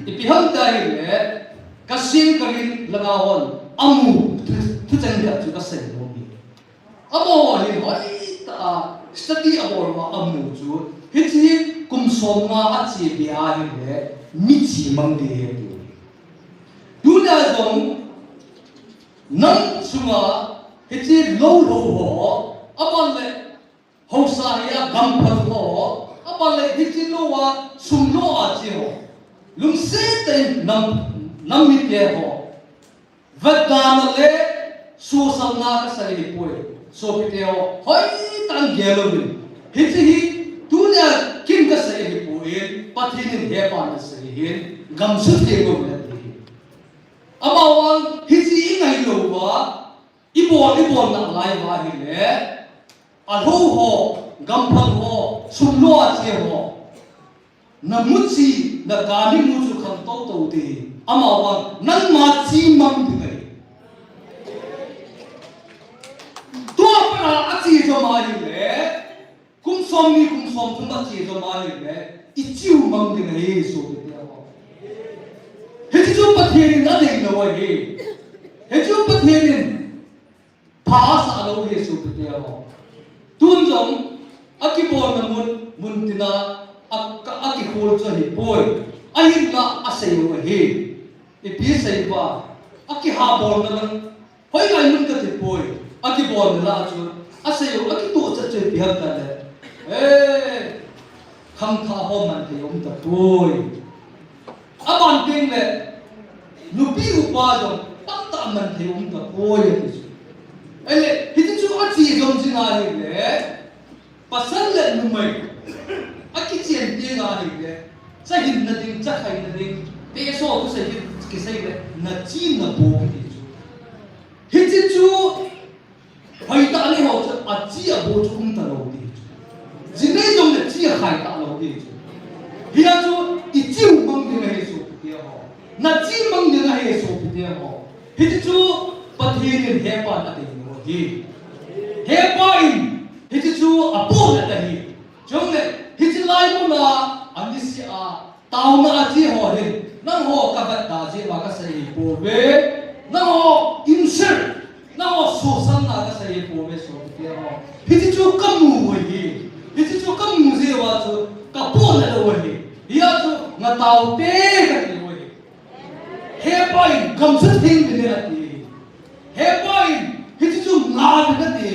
ipi ham tia hile, kasing karin langa hon amu thu, thucheng tia chu kasei nom e. Amaho hin hoitah a study abol uva amu chu, hiche hi kum som nga ache be ahile, mithi mang ding ahi ati. Tunia jong, nam sunga hiche lou lou ho, aban le haosa hia gamphal ho, aban le hiche lou a sum lo a che ho, lungset tah in nam, nam mite ho vetdana le sosalna kasei hi poi. Sopite ho, hoitah in gel uvin. Hiche hi tunia kin kasei hi poi, Pathen in hepan asei hin, gamsut theng uvin ati hi. Amavang hiche ingailou uva, ibol, ibol nalai uva hile, alou ho, gamphal ho, sum lo a che ho, namuchi, nakanni mu chu khangtou tou ding. Amavang nangma chi mang ding ahi. Tua pat a ache jom ahile, kum somni, kum somthum ache jom ahile, ichiu mang ding ahi sopite ho. Hiche chu Pathen in adei lou ahi. Hiche chu Pathen in pha asah lou ahi sopite ho. Tun jong akibolna mun, mun tina a, ka, akikhol chu ahi poi. Ahinla asei u ahi. Ipi sei uva, akihabolna lang, hoilai mun kati poi. Akibolna la chu asei u, akitoh chat chu ipi ham tile, eh, khangthah ho man thei um tapoi. Aban teng le, nupi upa jong tamtah man thei um tapoi ati chu. Ahile, hiche chu ache jom jing ahile, pasal le numei akichen teng ahile, cha hinna ding, cha khaina ding, teso thusei hi kisei le, nachi nabo kiti chu. Hiche chu hoitah in eiho chu achi abo chu um talou ding chu. Jinei jongle chi akhai talou ding chu. Hia chu ichiu mang ding ahi sopite ho. Nachi mang ding ahi sopite ho. Hiche chu Pathen in hepan adei lou ahi. Hepa in hiche chu apohna ahi. Chule hiche lai muna anisia taona ache ho hin, nangho kavetda jeh uva kasei hi pouve. Nangho insult, nangho sosalna kasei hi pouve sopite ho. Hiche chu kamu u ahi. Hiche chu kamu jeh uva chu kapohna lou ahi. Hia chu ngah taute kati u ahi. Hepa in gamsut theng uvin ati. Hepa in hiche chu ngah uvin ati.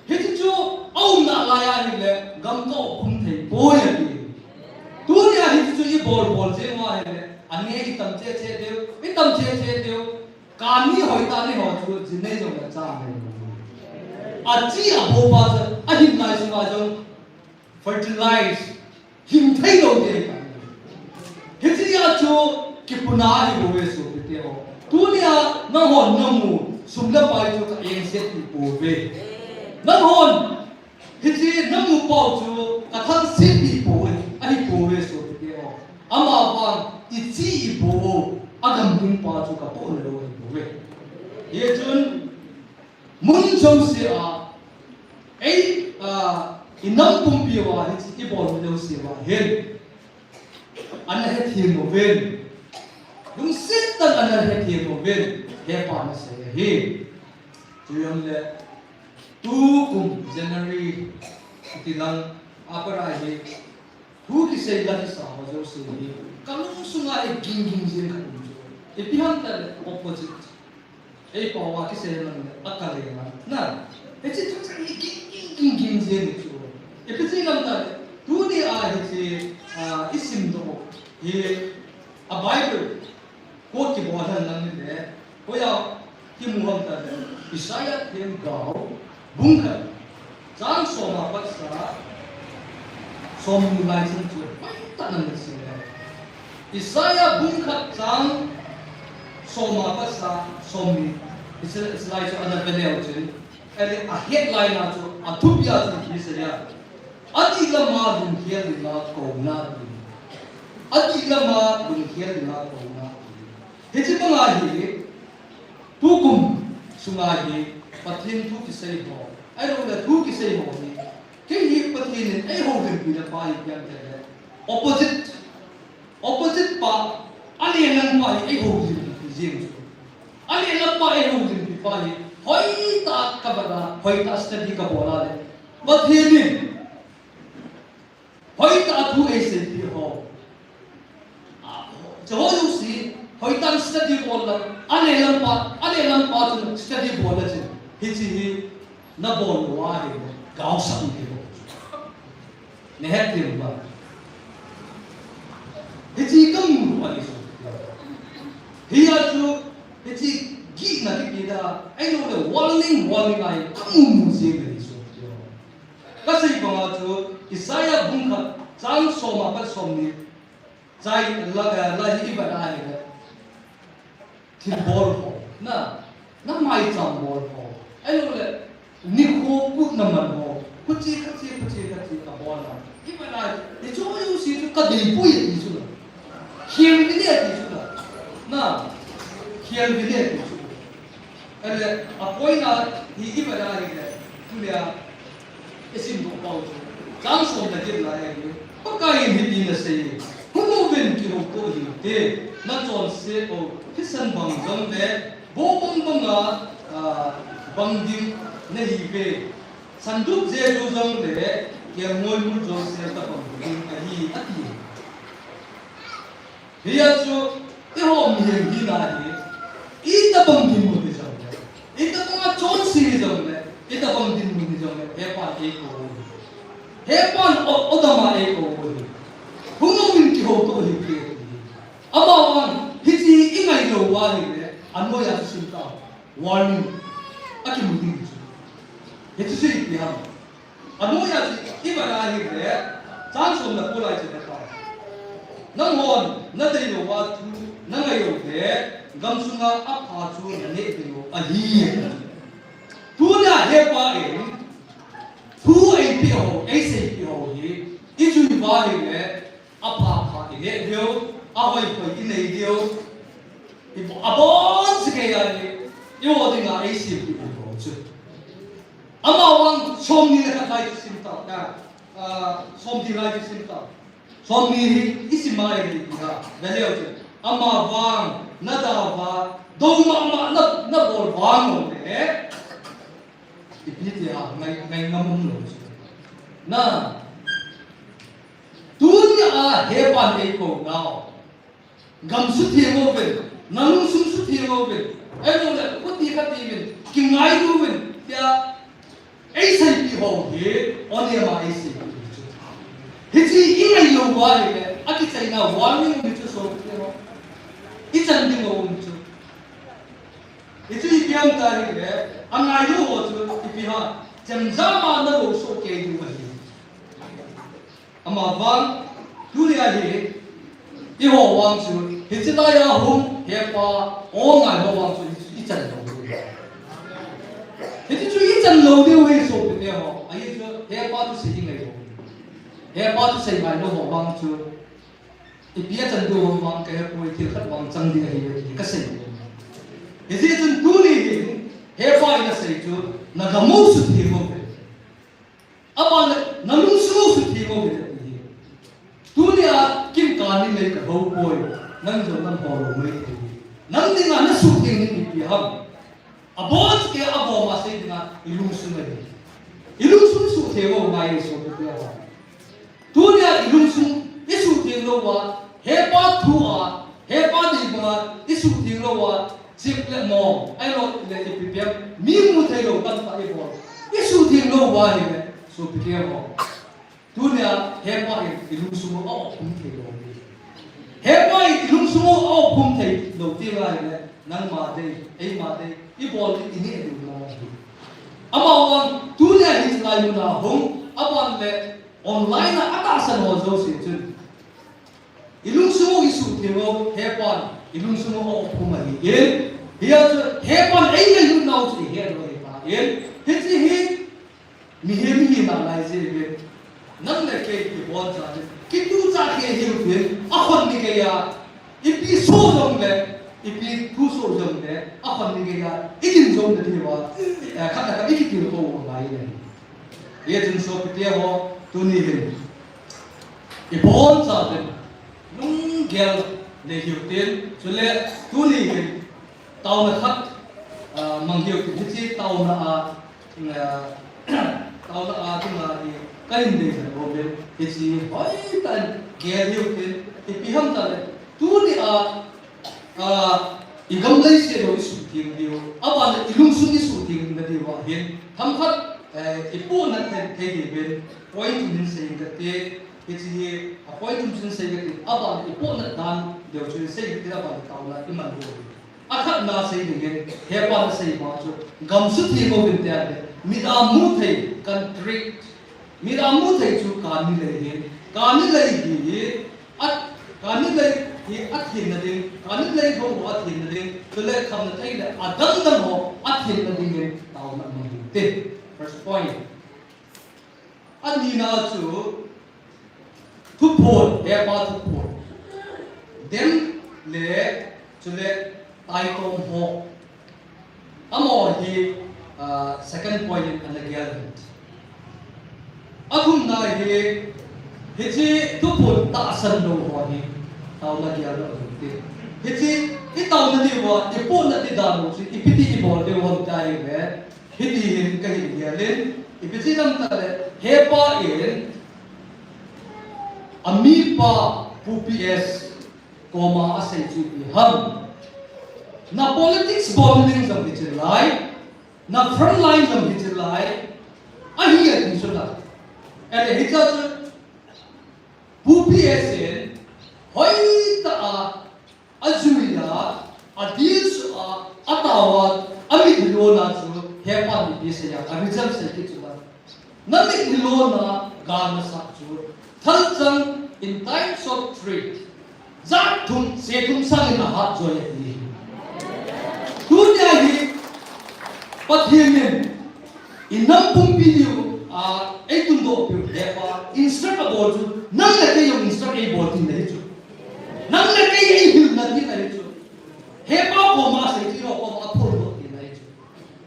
Hiche chu aum nalai ahile gam kakhum thei poi ati. Tunia hiche chu ibol bol jeng uva ahile, ane itam cheh cheh diu, itam cheh cheh diu. Kanni hoitah in eiho chu jinei jongle cha nei. Achi abo pa chu ahin lai sunga jong fertilize, hing thei lou ding ahi. Hiche a chu kipuna ahibouve sopite ho. Tunia nangho namu sum le pai chu ka engset pi pouve. Nanghon hiche namu pau chu kathangset pi pou ahi, ahipouve sopite ho. Amavang ichi ibo, agam ding pa chu kapohna lou ahibouve. Hichun mun jouse a, ei, a, inam pumpi uva hiche ibol jouse uva hin ana hethem uvin. Lungset tah in ana hethem uvin. Hepa in asei ahi. Chujongle tukum January tilang a pat a hi thu kisei la kisa ho jouse hi kalung sunga hi ging ging jeng khat um chu. Ipi ham tile opposite. Ei pao a kisei lang le, akal e lang. Na, hiche thucheng hi ging, ging, ging, ging jeng hi chu. Ipi ti lam tile, tunia hiche, a, isimdoh hi, a Bible quote kibol hen lang le, hoiya kimu ham tile, Isaiah themgao, Bung khat, chang som a pat sa, som ni lai chan chu, pai ta nan sin le. Isaiah bung khat chang som a pat sa, som ni, Isaiah, Isaiah chu ana ve leu chin. Ele a headline a chu, a thupi a chu hi sa ya. Adih lama lunghel dinga kouna ti. Adih lama lunghel dinga kouna ti. Hichi banga hi, tukum sunga hi, Pathen thu kisei ho. Ahilou le thu kisei ho hi. Kei hi Pathen in eihoulimpi le pa hi piang te le. Opposite. Opposite pa. Alelam pa hi eihoulimpi jing chu. Alelam pa eihoulimpi pa hi. Hoitah ka vada, hoitah study ka bola le. Pathen in. Hoitah thu eisei pi ho. Jehovah si, hoitah study bol la, alelam pa, alelam pa chu study bol la chin. Hichi hi, na bol lo a hi, gao sak ni ho. Ne het ti ba. Hichi ka mu ani su. Hi a chu, hichi gi na ki pi da, ahilou le warning, warning ai, ka mu mu si ni su. Ka sei banga chu, Isaiah bung khat, chang som a pat som ni, chai la, la hi i va da hi le. Thil bol ho, na, na maicham bol ho. Ahilou le, nikho kut na man ho. Kuchi, kachi, kuchi, kachi, ka bol na. I va da hi, i chu, i u si chu, ka dei pui ti chu la. Khel ni le ti chu la. Na, khel ni le ti chu la. Ele, a poina hi i va da hi le, tu le a, i sim doh pau chu. Chang som le get lai hi. Pakai in hiti na sei. Hung uvin kihouto hih un te. Na chonse u, thisan bang jong le, bo bang banga, a, bang ding na hi ve. Sandup jeju jong le, kelngoi mul jong se ta bang ding ahi, ati. Hia chu, eiho mihem hina hi, itobang dinmun hi jong le, itobang a chonse hi jong le, itobang dinmun hi jong le, hepan eikou u hi. Hepan o, odama eikou u hi. Hung uvin kihouto hih un te. Amavang, hichi i ngai lou uva ahile, anoiya chu sim tau. Warning. Akimu ding chu. Hichu chu ipi ham. Anoiya chu i va da hi le, chang som le ko lai chu na pa. Nanghon, na dei lou uva thu, na ngai lou le, gamsunga apha chu na neh ding u ahi. Tunia hepa in, thu eipeh ho, eisei peh ho hi, i jui uva ahile, apha pha i neh diu, ahoi hoi i nei diu. I bo-, abon si kei a ni, i ho dinga eisei peh ho chu. Amavang som ni le khat lai chu sim tau, ka, a, som ni lai chu sim tau. Som ni hi i sim mai hi ha, ve leu chu. Amavang, na da uva, dou mama na, na bol vang u le. Ipi ti ham, ngai, ngai ngam um lou chu. Na, tunia hepan eikou nau. Gam sutheng uvin, na lungsung sutheng uvin, ahilou le, khuti khati uvin, kingailu uvin, tia, eisei peh ho hi, onema eisei peh chu. Hichi i ngai lou uva ahile, akichaina warning um chu so, you know. I chan ding um chu. Hichu ipi ham ti ahile, angai lou ho chu, ipi ham, chemjam a na lou soh kei diu ahi. Amavang, tunia hi, eiho vang chu, hichi laiya hung, hepa, o ngai ho vang chu, i chan lou diu. Hichi chu i chan lou diu hi sopite ho, ahi chu, hepa thusei i ngai lou. Hepa thusei ngai lou ho vang chu, ipi a chan diu ho vang ka hepoi, thil khat vang chang ding ahi, ka sei. Hijeh chun tuni hin, hepa in asei chu, na gam u sutheng u ve. Aban le, na lungsung u sutheng u ve ati hi. Tunia kin kani nei ka lou poi, nang jong nang ho lou mai thei. Nang dinga na sutheng hi ipi ham. Abon kei a bom a sei dinga i lungsung ahi. I lungsung sutheng u ngai sopite ho. Tunia i lungsung i sutheng lou uva, hepa thu a, hepa dei banga i sutheng lou uva, chip le mong, ahilou le ipi pi ham, mi mu thei lou tamtah i bol. I sutheng lou uva ahile, sopite ho. Tunia hepa in i lungsung u a okhum thei lou. Hepa in i lungsung u a okhum thei lou ti ahile, nangma dei, eima dei, i bol ding i neh diu mong hi. Amavang tunia hiche lai muna hung, aban le online a atahsan ho jouse chun, ilungsung u isuhtheng u, hepan ilungsung u aophum ahi in. Hia chu hepan eingailutnau chu ihet u ahitan. Hiche hi mihem hina lai jeh in, nang le kei kiboncha ding, kituhcha kei hiu tin, akhon ni kei a, ipi soh jongle, ipi thu soh jongle, akhon ni kei a, igin jou nadiuva, eh, khat le khat ikitilkhou u ngai le. Hichun sopite ho, tuni hin iboncha ding lunggel nei hiu tin, chule tuni hin taona khat, ah, mang hiu tin, hiche taona a, ah, taona a chunga hi kahin deisah nom in, hiche hoitah in gel hiu tin, ipi ham tile, tunia, ah, igam leiset u isuhtheng diu, aban le ilungsung isuhtheng nadiu ahin, themkhat, eh, ipohnat thei, thei diuvin, point thum hin sei inge kati, hiche hi, a point thum hin sei inge kati, aban le ipohnat dan deu chu hin sei inge kati, aban le taona iman diu. Akhatna sei dingin, hepan asei ma chu, gam suhtheng uvin tia le, mit a mu thei, concrete, mit a mu thei chu kani lei hin, kani lei hi, at, kani lei hi athenna ding, kani lei ho athenna ding, chule khamna thei le adang dang ho athenna dingin taona mang ding te. First point. Anina chu, thuphon, hepa thuphon. Dem le, chule taitom ho. Amaho hi, ah, second point in ana gel in. Athumna hi, hiche thuphon tahsan lou ho hi, taona gel lou hin te. Hiche, itaona diuva, ipohnat dan u chu, ipi ti ibol diu ham tia ahile, hiti hin kahin gel in, ipi ti ham tile, hepa in, amipa Pu P S koma asei chu ipi ham. Na politics bol ding jong hiche lai, na front line jong hiche lai, ahi ati chu la. Ele hiche chu, Pu P S in, hoitah a, ajui a, adilsuh a, atao a, amitlhi lona chu, hepan ipi sei a, a result sei kit chu la. Namitlhi lona, gal nasah chu, thalchang in times of trade. Jat thum, se thum sangin ahat joi ati. Tunia hi, Pathen in, inam pumpi diu, a, eitundoh piu hepa, instruct abol chu, nang le kei jong instruct eibol tina ahi chu. Nang le kei eihilna tina ahi chu. Hepa koma sei chu, koma aphondoh tina ahi chu.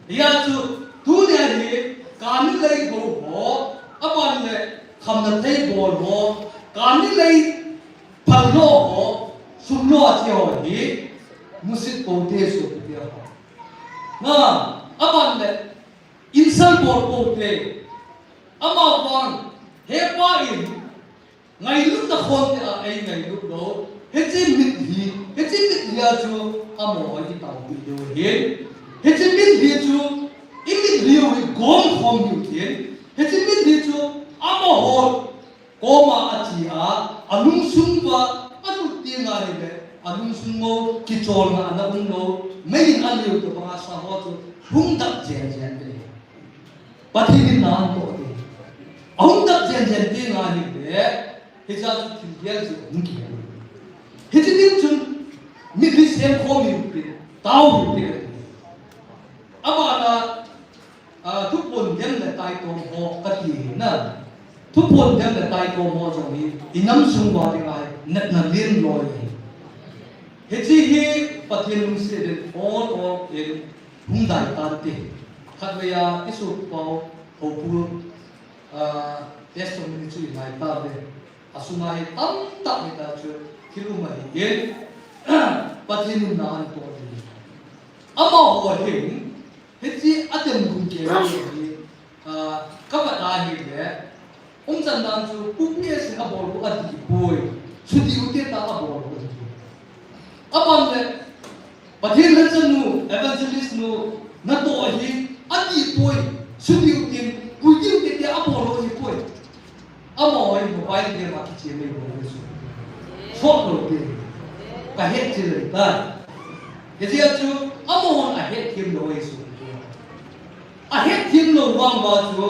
Hia chu, tunia hi, kani lei ho ho, aban le khamna thei bol ho, kani lei phal lo ho, sum lo a che ho hi, musit pou te, sopite ho. Na, aban le, insult bol pou te, amavang, hepa in, ngailutna khonte a eingailut lou. Hiche mitlhi, hiche mitlhi a chu amaho itaopi diu ahin. Hiche mitlhi chu, imitlhi u hi gom khom diu ahin. Hiche mitlhi chu amaho koma ache a, alungsung uva alut teng ahile, alungsung u kicholna ana um lou, mei in aleu tobanga sa ho chu hung dap jen jen ding. Pathen in na atoh ding. Ahung dap jen jen teng ahile, hiche a chu thil gel chu hung kihel. Hiche ding chun mitlhi semkhom u pen, tao u pen. Abana, a, thuphon dem le taitom ho kati na. Thuphon dem le taitom ho jong hi, inam sung uva dinga hi, natna len loi ahi. Hiche hi Pathen lungset in on off in hung dai tante. Khatvei a, isopiu Houpu, ah, testimony chu ingai tauve. Asunga hi tamtah hita chu thil um ahin, Pathen in na atoh ding. Amaho hin, hiche a dem gun kei hi, ah, kavet ahile, umchan dan chu Pu P S in abol u adih poi, chuti u te ta abol u adih poi. Aban le, Pathen lhacha nu, evangelist nu, natoh hi, adih poi, chuti u tin, pui diu te te abol u ahi poi. Amaho hi mobile game a kichem nei bol u ahi chu. Sot lou te. Kahet chil ahitai. Hijeh a chu, amahon ahet them lou ahi chu. ahet thim lou vang uva chu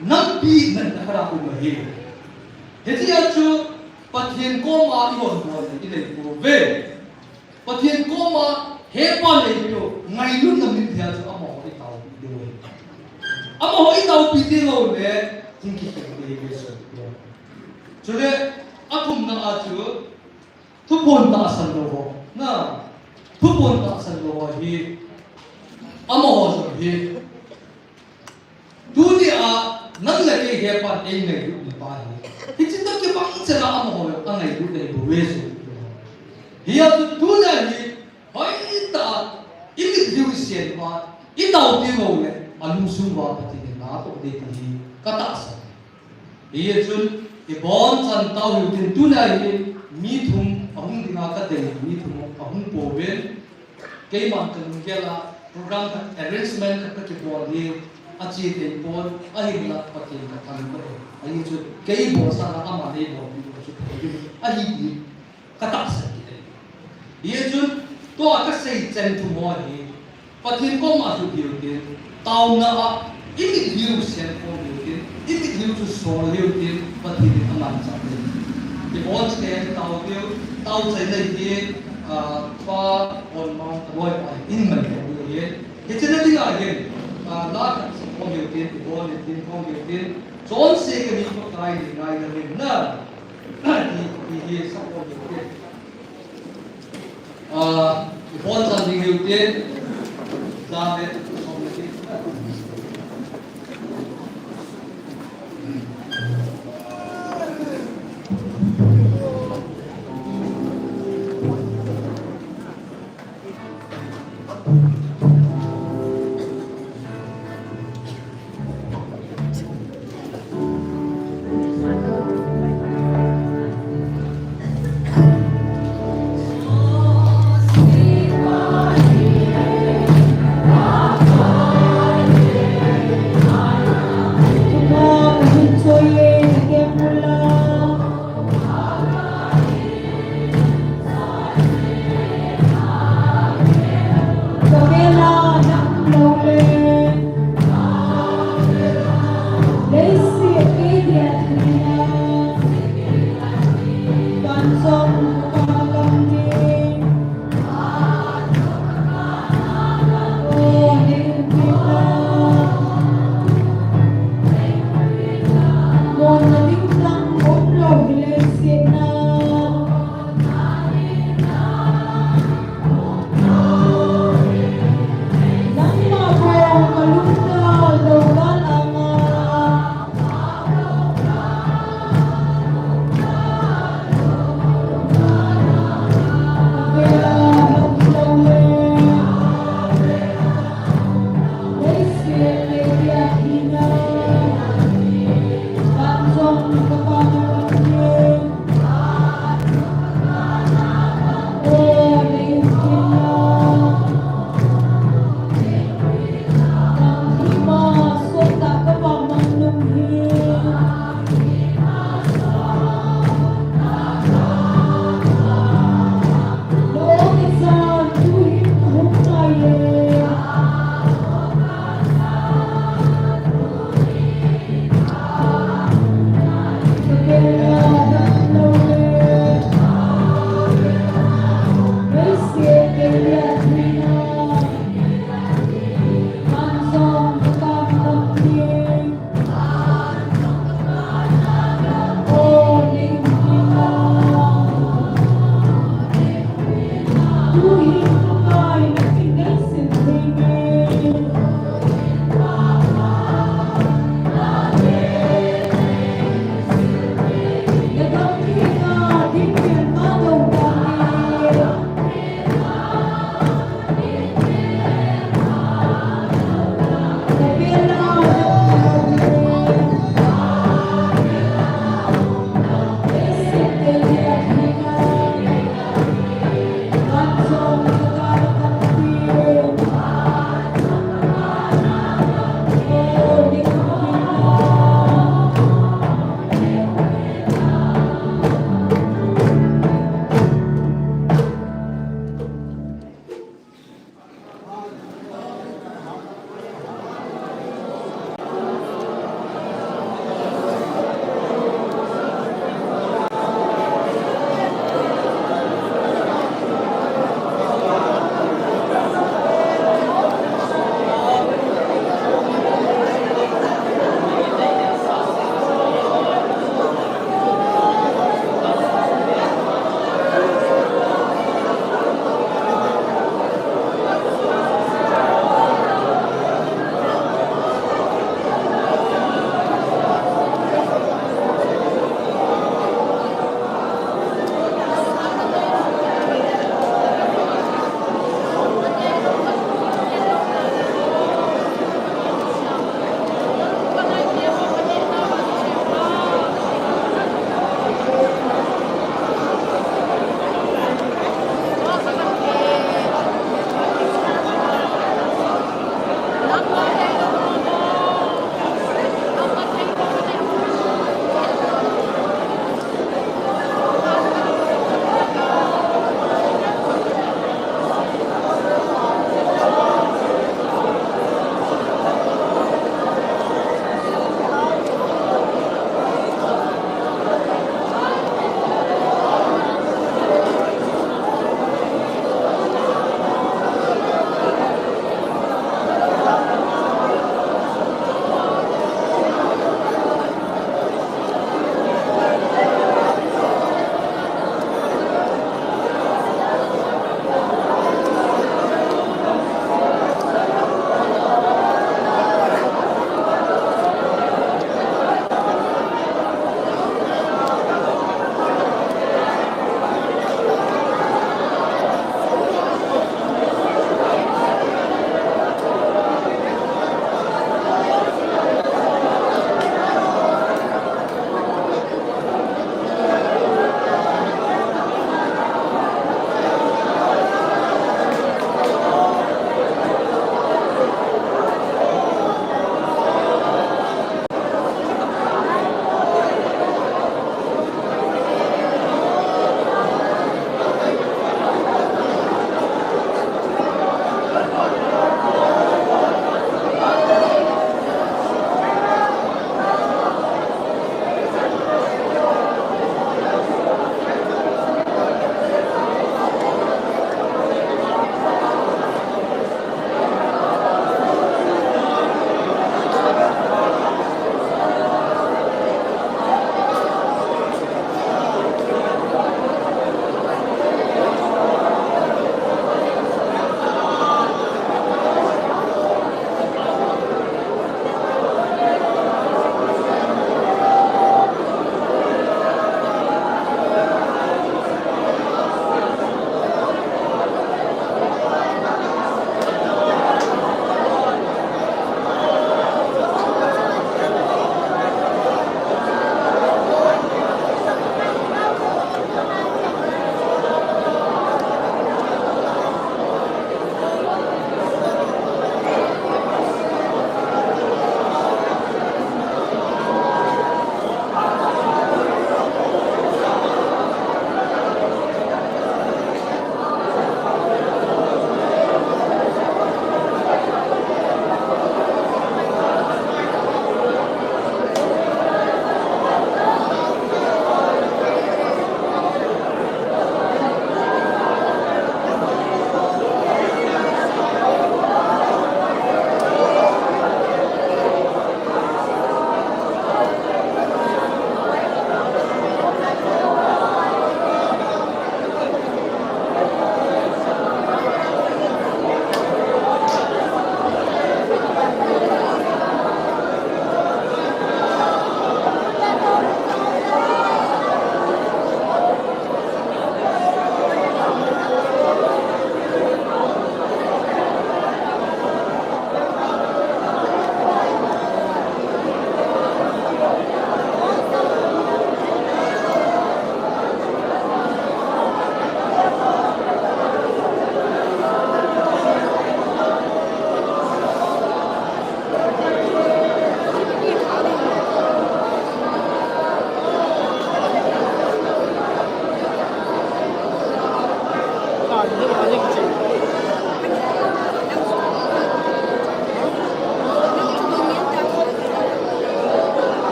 nampi natna khat a um ahi. Hitia chu Pathen koma i hon bol le i nei pouve. Pathen koma hepa nei peh u, ngailutna min thei a chu amaho i taopi diu ahi. Amaho i taopi teng uleh hung kikhel ding ahi ve. Chule athumna a chu thuphon tahsan lou ho. Na, thuphon tahsan lou ho hi amaho jong hi Tunia nang le kei hepan eingailut na pa hi. Hiche toh kibang cheh a amaho angailut na hi bou ve chu. Hia chu tunia hi hoitah a i mitlhi u i sen uva, i taopi u le alungsung uva Pathen in na toh ding ti hi ka tahsan. Hijeh chun i bonchan tao hiu tin, tunia hi mi thum ahung dinga ka dei, mi thum ahung pouvin. Keiman ka lunggel a program khat, arrangement khat ka kibol hi, ache thei pon, ahinlah Pathen ka thangvah e. Ahi chu kei bolsah a ama nei bolpi u chu thei ahi ti ka tahsan kit e. Hijeh chun tua ka sei cheng thum ho hi Pathen koma lhut hiu tin, taona a i mitlhi u sen khom hiu tin, i mitlhi u chu sol hiu tin, Pathen in aman chah ding. I bonchate tao diu, tao chaina hi, ah, Pa Onmang, ka loipa in man ko diu ahi. Hiche na dinga hin, ah, la khat sa khom hiu tin, i bon in tin khom hiu tin, chonse kani Pakai ni ngai na min na, ti, ti hi sa khom hiu tin. Ah, i bonchan ding hiu tin, ja le som le tin.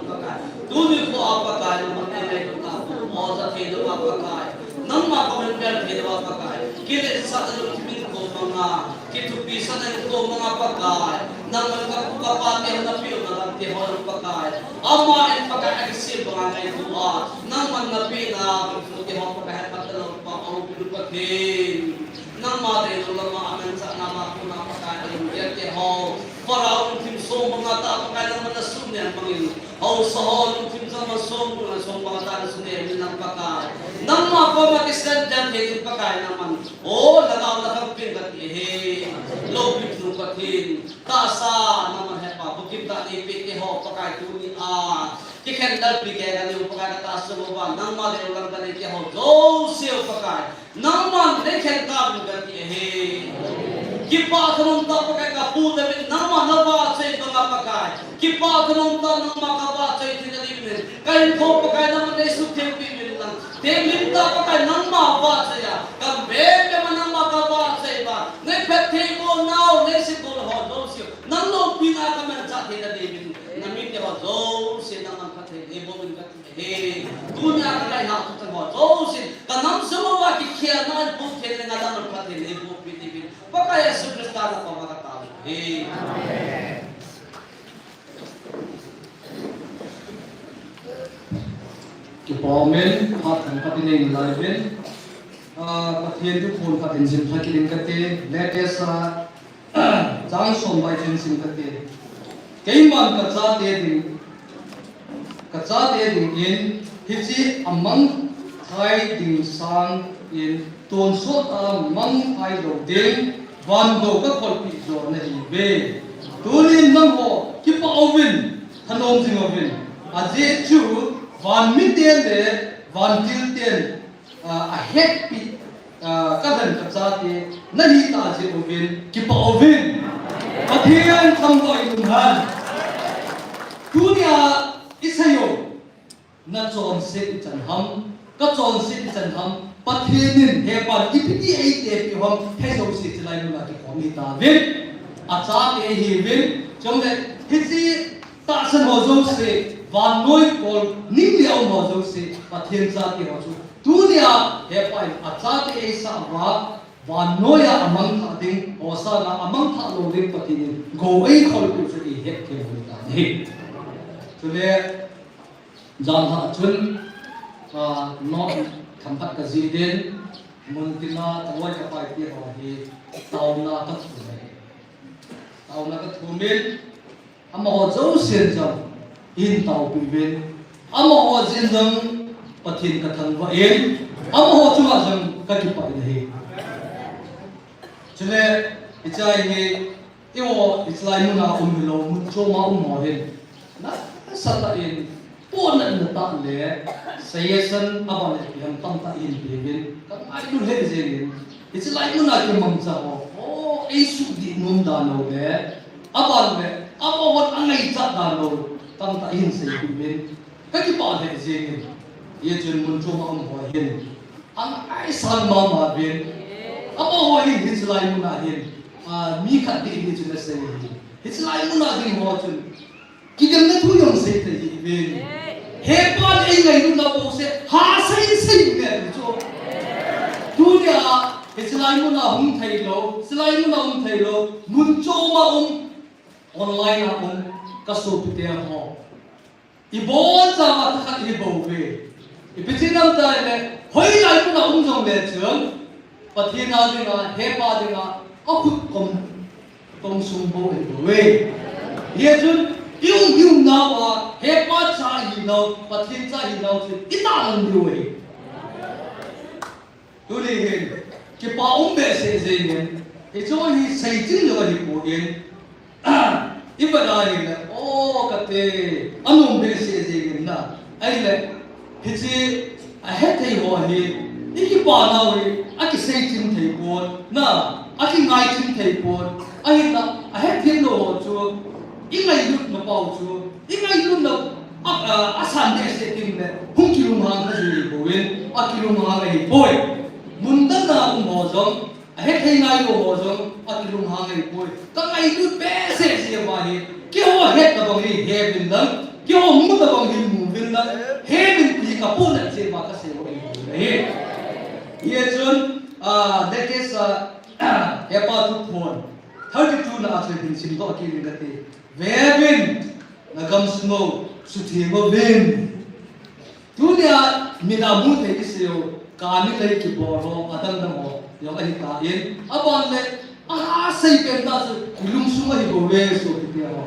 Pakai. Tuni khoa Pakai, nangman eimai lungna ko, oja thei louva Pakai. Nangma comment bel thei louva Pakai. Kiletsahna lungthim in ko manga, kithupisahna in ko manga Pakai. Nangman ka pu ka pa te na pehna lamte ho Pakai. Aman Pakai akisem banga ngaito a. Nangman napehna, ka pu te ho Pakai, hepha talou pa, o pu Pathen. Nangma deilou lama amanchahna ma kona Pakai alunggel te ho. Pharaoh lungthim song banga tah Pakai nangman nasun nen bangin. Haosa ho lungthim jong ma song banga song banga tah nasun nen nang Pakai. Nangma koma kisem jan thei ding Pakai nangman. O, lhagao na khang pen kati ahi. Loupina Pathen. Tahsa nangman hepa, bukim tah neipeh te ho Pakai tuni a. Kikhen dalpi kei kanei u Pakai katahsa uva. Nangma deilou lam kanei te ho jouse u Pakai. Nangman neikhen tauvin kati ahi. Kipah thanom tah Pakai ka pu David nangma navahchoi banga Pakai. Kipah thanom tah nangma kavahchoi theina diuvin. Kahinkho Pakai nangman neisuhtheng peh uvin lang. Thenglhim tah Pakai nangma vahchoi a. Gam bep bep a nangma kavahchoi uva. Neiphatthei bol nau, neisih bol ho jouse u. Nang loupina kamanchah theina diuvin. Namite ho jouse nangman phatthei neiboh uvin kati. He, tunia kalai hah thutan ho jousen, kanam sung uva kikhelna in Pathen le nangman Pathen in eiboh pi uvin. Pakai Jesu Christa na koma katao e. Kipa umin, phat themkhat inei nalai uvin. Ah, Pathen thuphon khat in simlha kit inge kati, latest a Chang som lai chun sim kate. Keiman kachate ding, kachate dingin, hiche amangthah ding sangin, tonsot a mangthah lou ding, vangou kakholpi jo nahiuve. Tunin nangho, kipah uvin, thanom jing uvin. Ajeh chu, van mite le, vantil ten, ah, ahetpi, ah, kalhen kachate, nahitah jeh uvin, kipah uvin. Pathen thangvah in umhen. Tunia isei u, nachonset ichan ham, kachonset ichan ham, Pathen in hepan ipi ti eitepi u ham, hiche jouse chulai muna kikhom hitauvin. Achate ahiuvin, chule hiche tahsan ho jouse, vannoi kol ning le um ho jouse, Pathen chate ho chu Tunia, hepa in achate eisah uva, vannoiya amangthah ding, Hosanna amangthah lou ding Pathen in gou eikholpiu chu ihet thei u ahitai. Chule, janhi a chun, ah, note themkhat kajih ding, muntina kaloi kapai te ho hi, taona kathum e. Taona kathum in, amaho jousen jong, hin taopi uvin. Amaho jeng jong, Pathen kathangvah in. Amaho chunga jong, kakipah in ahi. Chule, hiche hi, eiho, hiche lai muna um hilou, mun choma um ho hin. Nasatah in, Pohnatna tah le, suggestion aban le ipi ham tamtah ihin peuvin, kangailut lheh jengin, hiche lai muna kimangcha ho, o, eisuhdih nom dan ho le, aban le, amahon angaichat dan ho, tamtah ihin seipeuvin, kakipah lheh jengin, hichun mun choma um ho hin, angaisang mama uvin, amaho hin hiche lai muna hin, a, mi khat ding hichun asei ahi. Hiche lai muna ding ho chun, Kidemna thu jong sei thei hih uvin. Hepan eingailutna bouseh, ha sei sei nge chu. Tunia, hiche lai muna hung thei lou, hiche lai muna um thei lou, mun choma um, online a um, kasopite ho. Ibonchauva thakhat ihi bouve. Ipi ti ham itile, hoilai muna um jongle chun, Pathen a dinga, hepa dinga, akhut kom, kom sung bou ahi bouve. Hijeh chun, i um i umnauva, hepa cha ihinau, Pathen cha ihinau chu, itahlang diu ahi. Tuni hin, kipa um behseh jengin, hichu hi seichin lou ahipoi. Ivet a ahile, o kati, anom behseh jengin na. Ahile, hiche, ahethei ho hi, ikipa nau hi, akisei chin thei pon, na, akingai chin thei pon, ahinla, ahethem lou ho chu, ingailutna pau chu, ingailutna, a, a, asan behseh tengle, hung kilunghang kha ji ahibouvin, akilunghang ahipoi. Mun dang dang a um ho jong, Ahethei ngai lou ho jong, akilunghang ahipoi. Kangailut behseh jeh uva hi, keiho hetna bang hi, heuvin lang, Keiho mu tabang hi mu uvin lang, he min ti kapohnat jeh uva kasei u ahi. Hichun, ah, that is, ah, Hepa thuphon thirty-two na a chu hin simdoh kit ing kate. Ve uvin, na gamsung u sutheng uvin. Tunia mina mu thei kisei u, kani lei kibol ho, adang dang ho jong ahitan, aban le, asei pen tah chu, ilungsung ahi bouve sopite ho.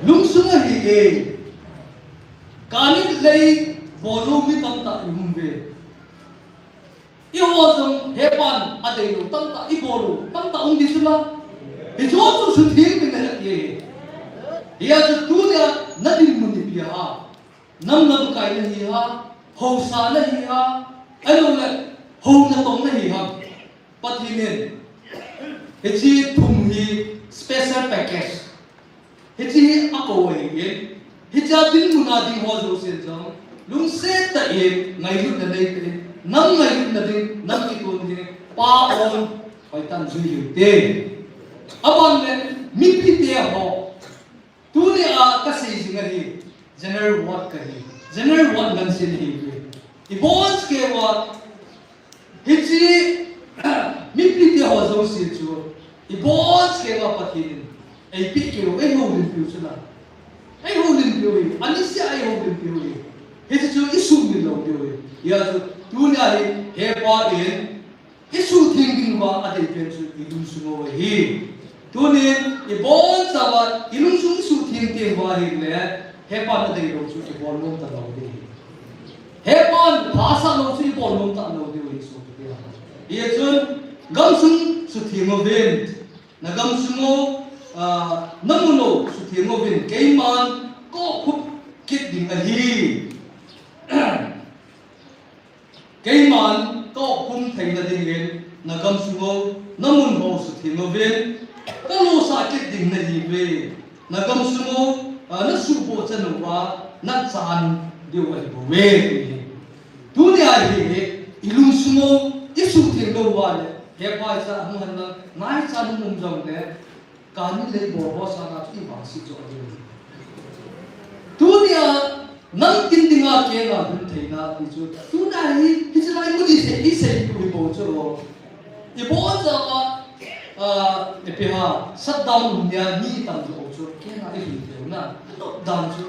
Lungsung ahi e. Kani lei bol lou mi tamtah ium uve. Eiho jong Hepan adeilou tamtah ibol u tamtah um ding chu la. Hiche chu sutheng ding ahi e. Hijeh chun tunia na dinmun ipi ham? Nam lamkai nahi ham, haosa nahi ham, ahilouleh hou natong nahi ham? Pathen in hiche thum hi special package hiche hi akou ahin, hiche a dinmun a ding ho jousen jong lungset tah in ngailutna nei tah in, nam ngailutna ding, nam kitoh ding, Pa-on hoitah in jui hih un te. Aban le mipite ho, tunia kasei jing ahi, general ward kahi, general ward ngan sin ahi. Ibonchauva hiche mipite ho jouse chu, ibonchauva Pathen in eipeh keu, eihoulimpiu chu la. Eihoulimpiu ahi, anisea eihoulimpiu ahi. Hiche chu isumil lou diu ahi. Hijeh chun tunia hi Hepa in isutheng ding uva adei pen chu ilungsung u ahi. Tunin ibonchauva ilungsung isutheng teng uva ahile, Hepan adeilou chu ibol nom talou ding ahi. Hepan phasah lou chu ibol nom talou ding ahi sopite. Hichun gamsung sutheng uvin, na gamsung u, ah, na mun u sutheng uvin, keiman kaohkhup kit ding ahi. Keiman kaohkhum theina dingin, na gamsung u, na mun u sutheng uvin, kalosah kit ding nahiuve. Na gamsung u, ah, nasuhboh chan uva nachan diu ahi bouve. Tunia hi ilungsung u isutheng lou uva le, Hepa icha hung hen lang, ngaichat hung um jongle, kani lei bol ho sanga chu ivangset joh diu ahi. Tunia nang kin dinga kenga lhun theina ti chu, tunia hi, hiche lai mun isei, iseitu hi bou chu. Ibonchauva, ah, ipi ham, shutdown nia mi tamjo chu kenga ilhun theina, lockdown chu.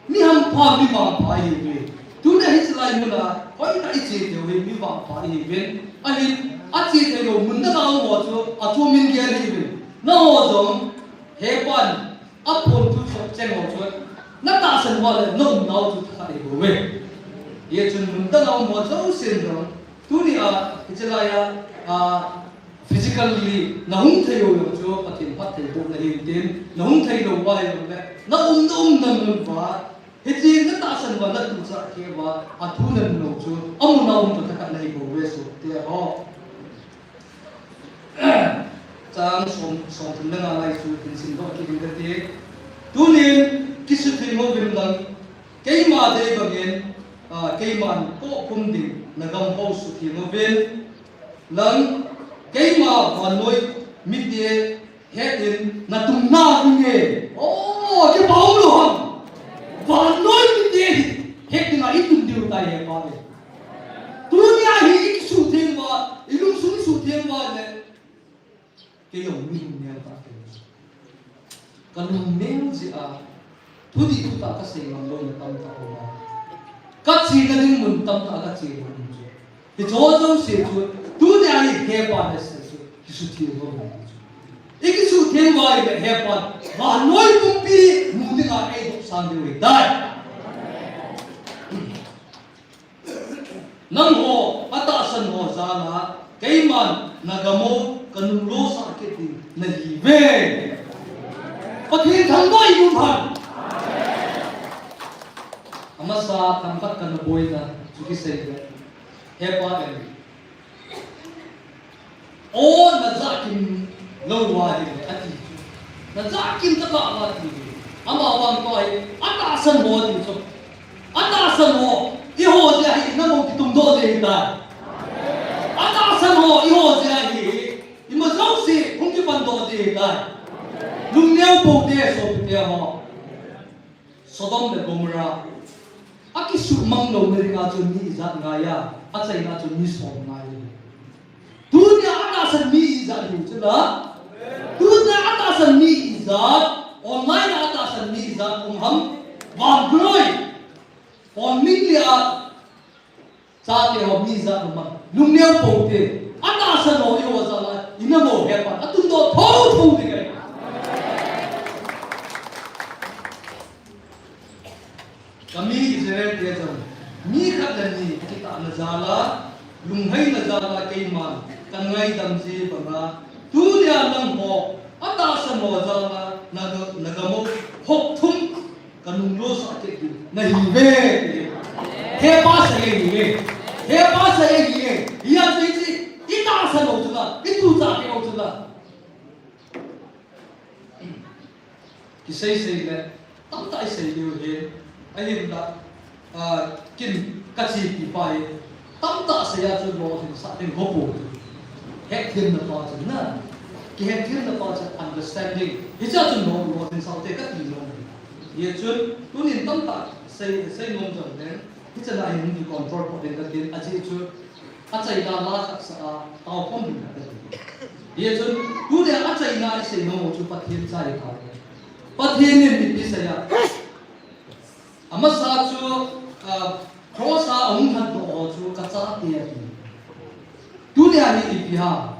Mi hampha, mi vangpha ihiuve. Tunia hiche lai muna hoitah iche theiu hi mi vangpha ihiuvin. Ahin, ache theilou mun danga um ho chu, achu min gel ihiuvin. Nangho jong, Hepan aphontu cheng ho chu, natahsan uva le naumnau chu thakhat ahi bouve. Hichun mun danga um ho jousen jong, tunia hiche laiya, ah, physically nahung thei u jong chu Pathen phattheibohna ahin tin, nahung theilou uva hijongle, naum, naumna mun uva, hiche natahsan uva, natuchah keh uva, athu nanun u chu, amun a um chu thakhat nahi bouve sopite ho. Chang som, somthum le nga lai chu hin simdoh kit ing kate. Tunin kisutheng uvin lang, keima dei bangin, ah, keiman kaohkhum ding, na gam ho sutheng uvin lang, keima vannoi mite het in natong nau hinge. O, kipa umlou ham? Vannoi mite het dinga itun diu tai Hepa e. Tunia hi ikisutheng uva, ilungsung isutheng uva le, kei jong mi lungneo tah kei. Kalungneo jeh a, thudih thutah kasei ngam louna tamtah aum a, kachena ding mun tamtah kache lou um chu. Hicheho jouse chu, tunia hi Hepa nasei chu, kisutheng uvin ti chu. Ikisutheng uva ahile Hepan vannoi pumpi mu dinga eidopsang diu ahitai. Nangho atahsan ho jal a, keiman nagam u kanunglosah kit ding nahiuve. Pathen thangvah in umhen. Amasa thangvah kana boina chu kisei le, Hepa in O, najah kim lou uva ahile, ati chu. Najah kim tah uva ati. Amavang tua hi, atahsan ho ati chu. Atahsan ho, eiho jeh a hi, nabou kitungdoh ding ahitai. Atahsan ho, eiho jeh a hi, ima jouse, hung kipandoh ding ahitai. Lungneo pou te, sopite ho. Sodom le Gomorrah. Akisuhmang louna dinga chu mi ijat ngai a, achaina chu mi som ngai. Tunia atahsan mi ijat hiu chula. Tunia atahsan mi ijat, online a atahsan mi ijat, um ham, vangkoi. Phone ning lia, chate ho mi ijat um ham. Lungneo poute, atahsan ho iho jal a, ina mo hepa, atun doh thotho ding ahi. Kami Israel te jong, mi khat le ni kitahna jal a, lungheina jal a keiman kangaidam ji banga, tunia nangho atahsan ho jal a, na, nagam u hop thum kanunglosah kit diu nahiuve. Hepa sa e hiuve. Hepa sa e hiuve. Hia chu hiche, itahsan ho chula, itucha kit ho chula. Kisei sei le, tamtah isei diu ahi, ahinla, ah, kin kachepi pa hi, tamtah sei a chu lolhinsah ding ho po. Hetthem na pa chu na, kihetthem na pa chu understanding. Hiche a chu lol, lolhinsah te kati nom. Hijeh chun, tunin tamtah sei, sei nom jong le, hiche a hin ki control po ding katin, ajeh chu, achaina la khat sa a, tao khom ding kati. Hijeh chun, tunia achaina isei nom u chu Pathen chai tao. Pathen in ipi asei a. Amasa chu, ah, cross a ahung lhatdoh ho chu kachate ati. Tunia hi ipi ham.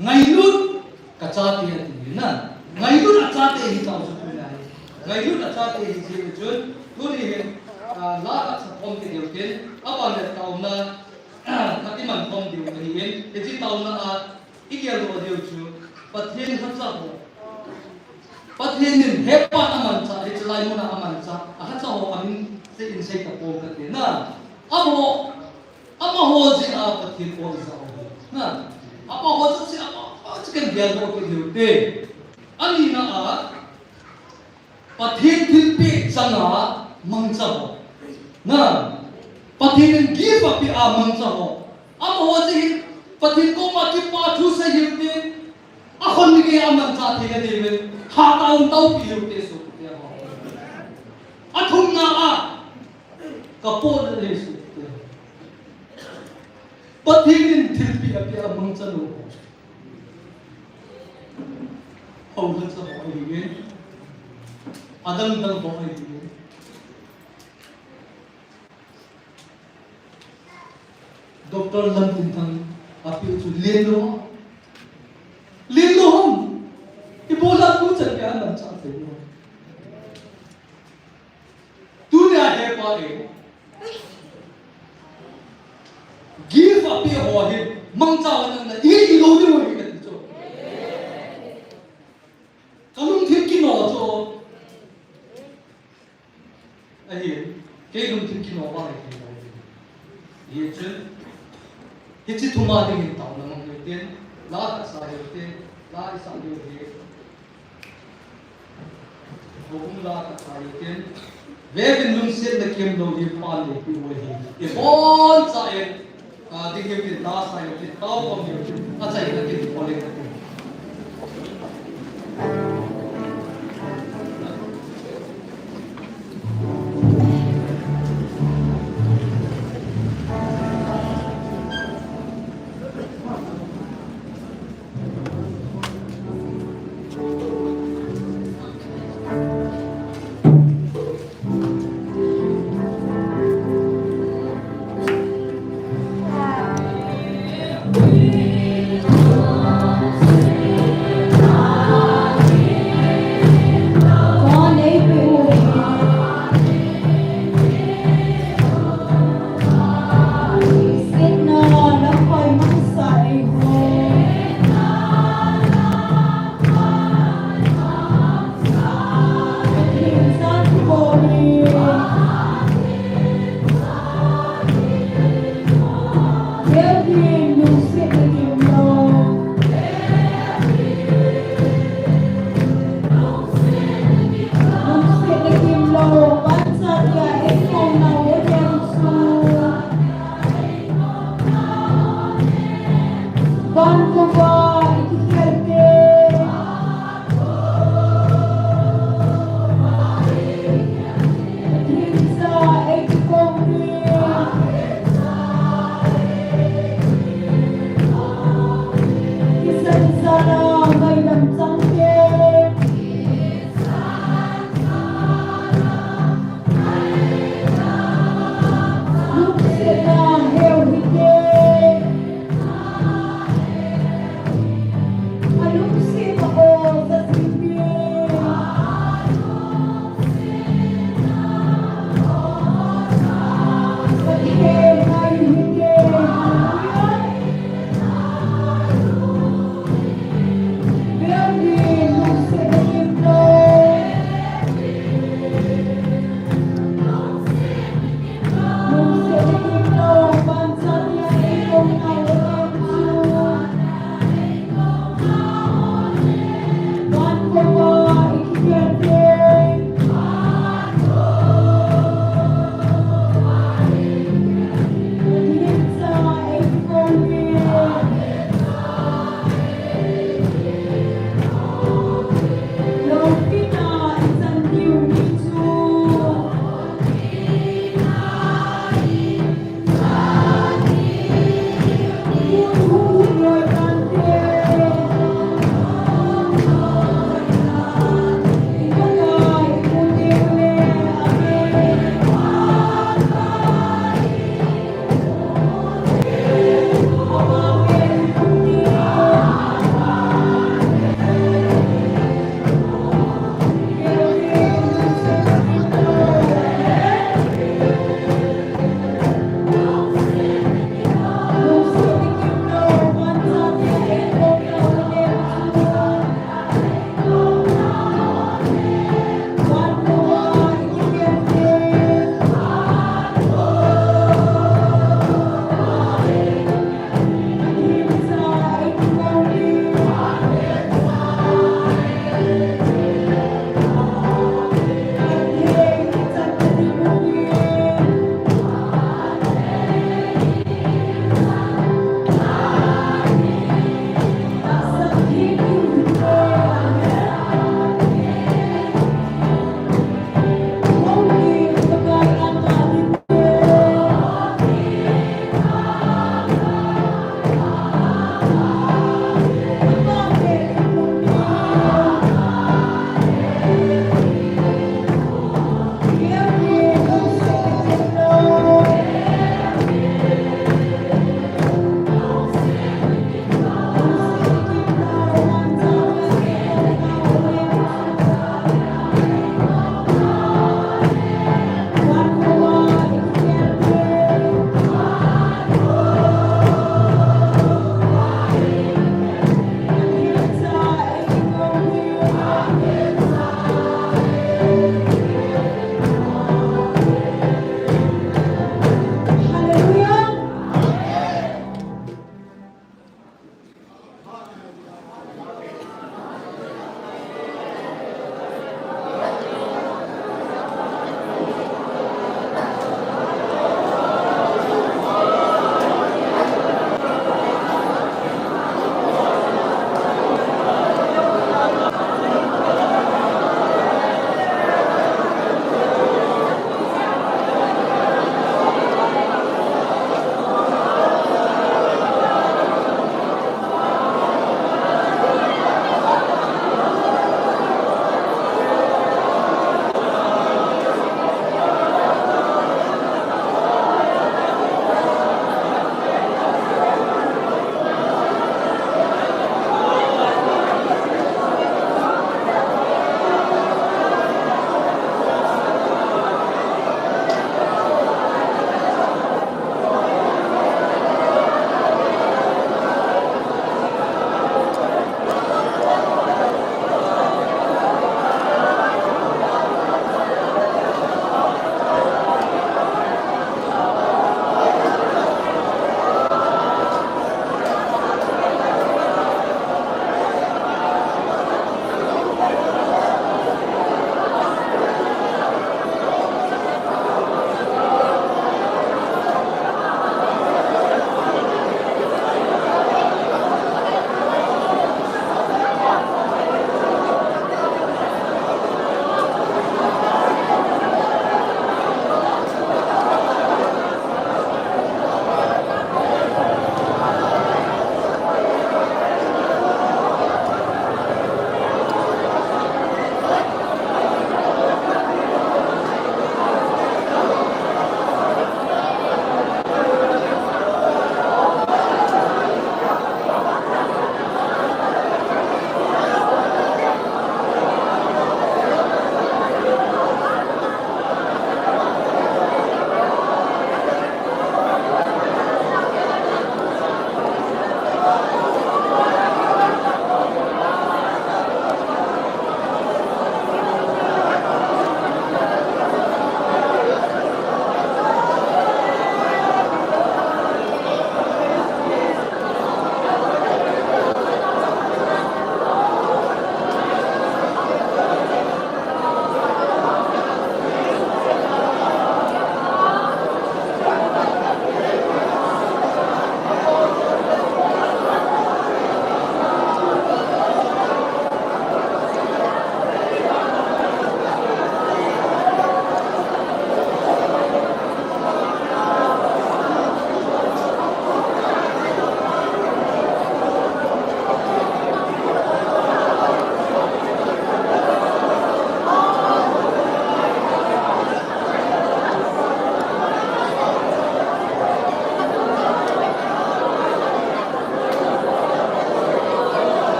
Ngailut kachate ati na. Ngailut achate hi tao chu tunia hi. Ngailut achate hi jeh chun, tuni hin, ah, la khat sa khom kit diu tin, aban le taona, khat iman khom diu ahin, hiche taona a, igeldoh diu chu, Pathen lhacha ho. Pathen in hepa amanchah, hiche lai mun a amanchah, alhacha ho amin sei in sei tapou kate na. Amaho, amaho jeh a Pathen o ija u ahi. Na, amaho jouse, amaho jouse kageldoh kit diu te. Anina a, Pathen thilpeh chang a mangcha ho. Na, Pathen in gift apeh a mangcha ho. Amaho jeh hin Pathen koma kipa thu sei hiu te. Akhon ni gei a amanchah thei nadiu ve. Hatah a um taopi hiu te, sopi te ho. Athumna a, kapona le, sopi te ho. Pathen in thilpeh apeh a mangcha lou ho. Hou lhacha ho ahiuve. Adang dang ho ahiuve. Doctor Lamtinthang apeh chu len lou. Len lou ham. Ibola tuchan gei a amanchah thei lou. Tunia hepa e. Gift apeh ho hi mangcha ho nang na i, ilou diu ahi kati chu. Kalungthim kino chu. Ahi, kei lungthim kino vang ahi. Hichun, hiche thum a dingin taona mang hitin, la khat sa hitin, la isah diu hi. Houbung la khat sa hitin, vevin lungsetna kemlou hi pan le pi u ahi. Iboncha in, ah, ding hitin, la sa hitin, tao pang hitin, achaina kin pole hitin.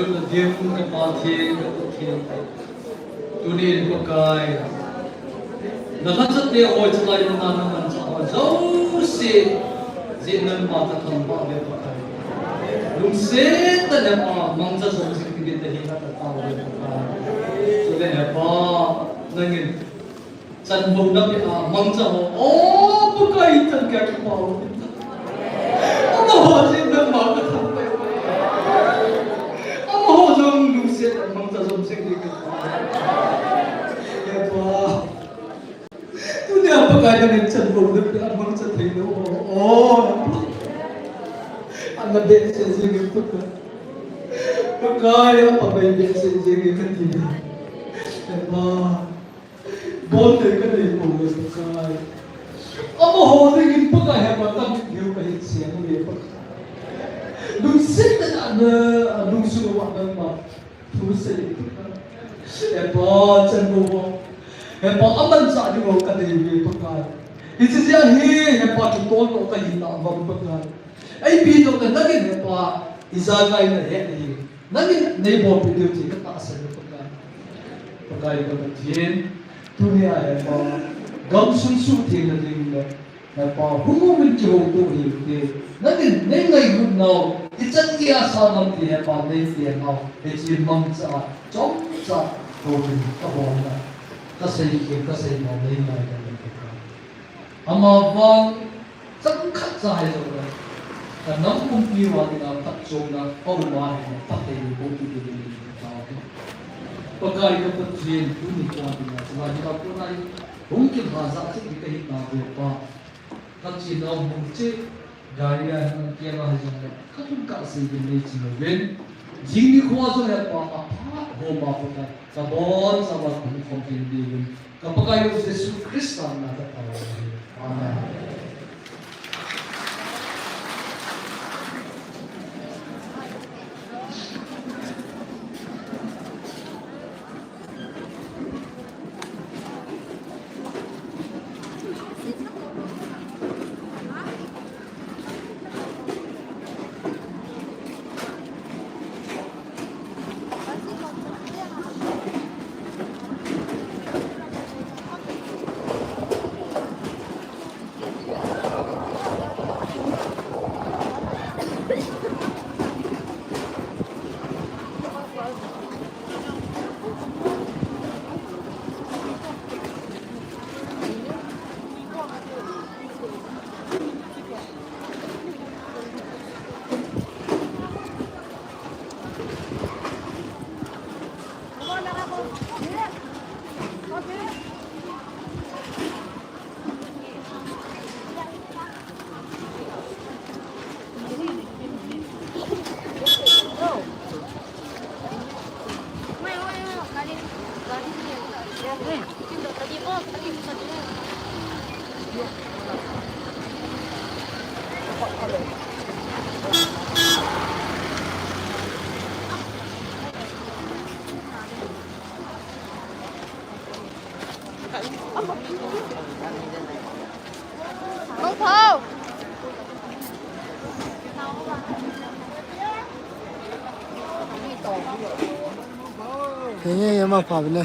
Nadim ka Pathen, ka Pathen. Tunin Pakai, nalhachate ho, chalai mun a namanchah ho jouse, jeh in nangma kathangvah uve Pakai. Lungset tah in Hepa, mangcha jom jing dingin nahin katao uve Pakai. Chule Hepa, nangin chanvouna peh a mangcha ho, o Pakai, chan geiya kipah uve. Amaho jeh in nangma kathangvah uve. Amaho jong lungset tah in mangcha jom jing dingin katao uve. Hepa. Tunia Pakai nangin chanvouna peh a mangcha theilou ho, o Hepa. Ana behseh jeng e Pakai. Pakai, apha behseh jeng e kati. Hepa. Bolthei kanei pouve Pakai. Amaho dingin Pakai, Hepa, tampi diu kahin sem uve Pakai. Lungset tah in ana, lungset tah in nangma thu sei Pakai. Hepa, chanvou ho, Hepa, amanchah ding ho kanei uve Pakai. Hiche jeh a hi Hepa, kitol lou kahi navang Pakai. Ipi jong le nangin Hepa, ijakai nahet ahi. Nangin neibolpeh diu ti katahsan e Pakai. Pakai ka Pathen, tunia Hepa, gamsung suhthengna ding le Hepa, hung uvin kihouto hih un ti. Nangin neingailutnau, ichan geiya sangam ti Hepa, neipeh nau. Hiche mangcha a chomcha houin kabolna, kasei kit, kaseina neingaidam e Pakai. Amavang changkhat cha hijongle, kanam pumpi uva dinga phatchomna aum ahi, phatthei boh peh dingin katao e. Pakai ka Pathen, tuni kona dinga, chulai nikho kona hi hung kilhajah cheh ding kahi tauve Pa. Kachenau mun cheh, gari a hin kela hijongle, kalung kahsei uvin neiche uvin. Jing nikho jong Hepa, aphat homa Pakai, kabonchauva kahung khom kit diuvin. Ka Pakai u Jesu Christa mina katao ahi. Amen. Henge, henge, ama pha bine.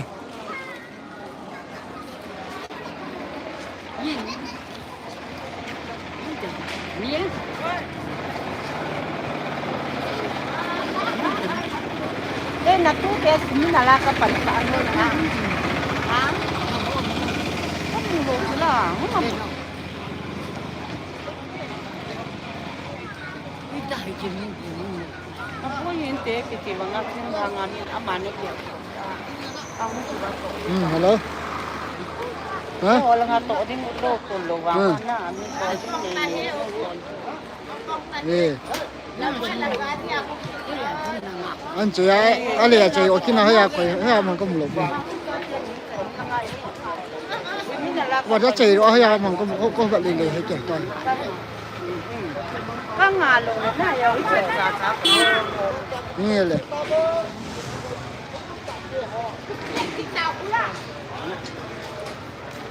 Eh, na tu ke sini na la ka pan ka ano na. Ha? Kamu lo sila. Ui, ta hai ke min. Apo yin te, kiti banga thin banga min amane ke. Hmm, hello. Ha? Ko la nga to ding lo ko lo wa. Hmm. Na, ami ko ding ne. Eh. An che ya, ale ya che, o kina ha ya ko, ha ya man ko mu lo. Wa da che ro ha ya man ko, ko, ko ga le le he ke ta. Ka nga lo na ya u che sa sa. Ni le.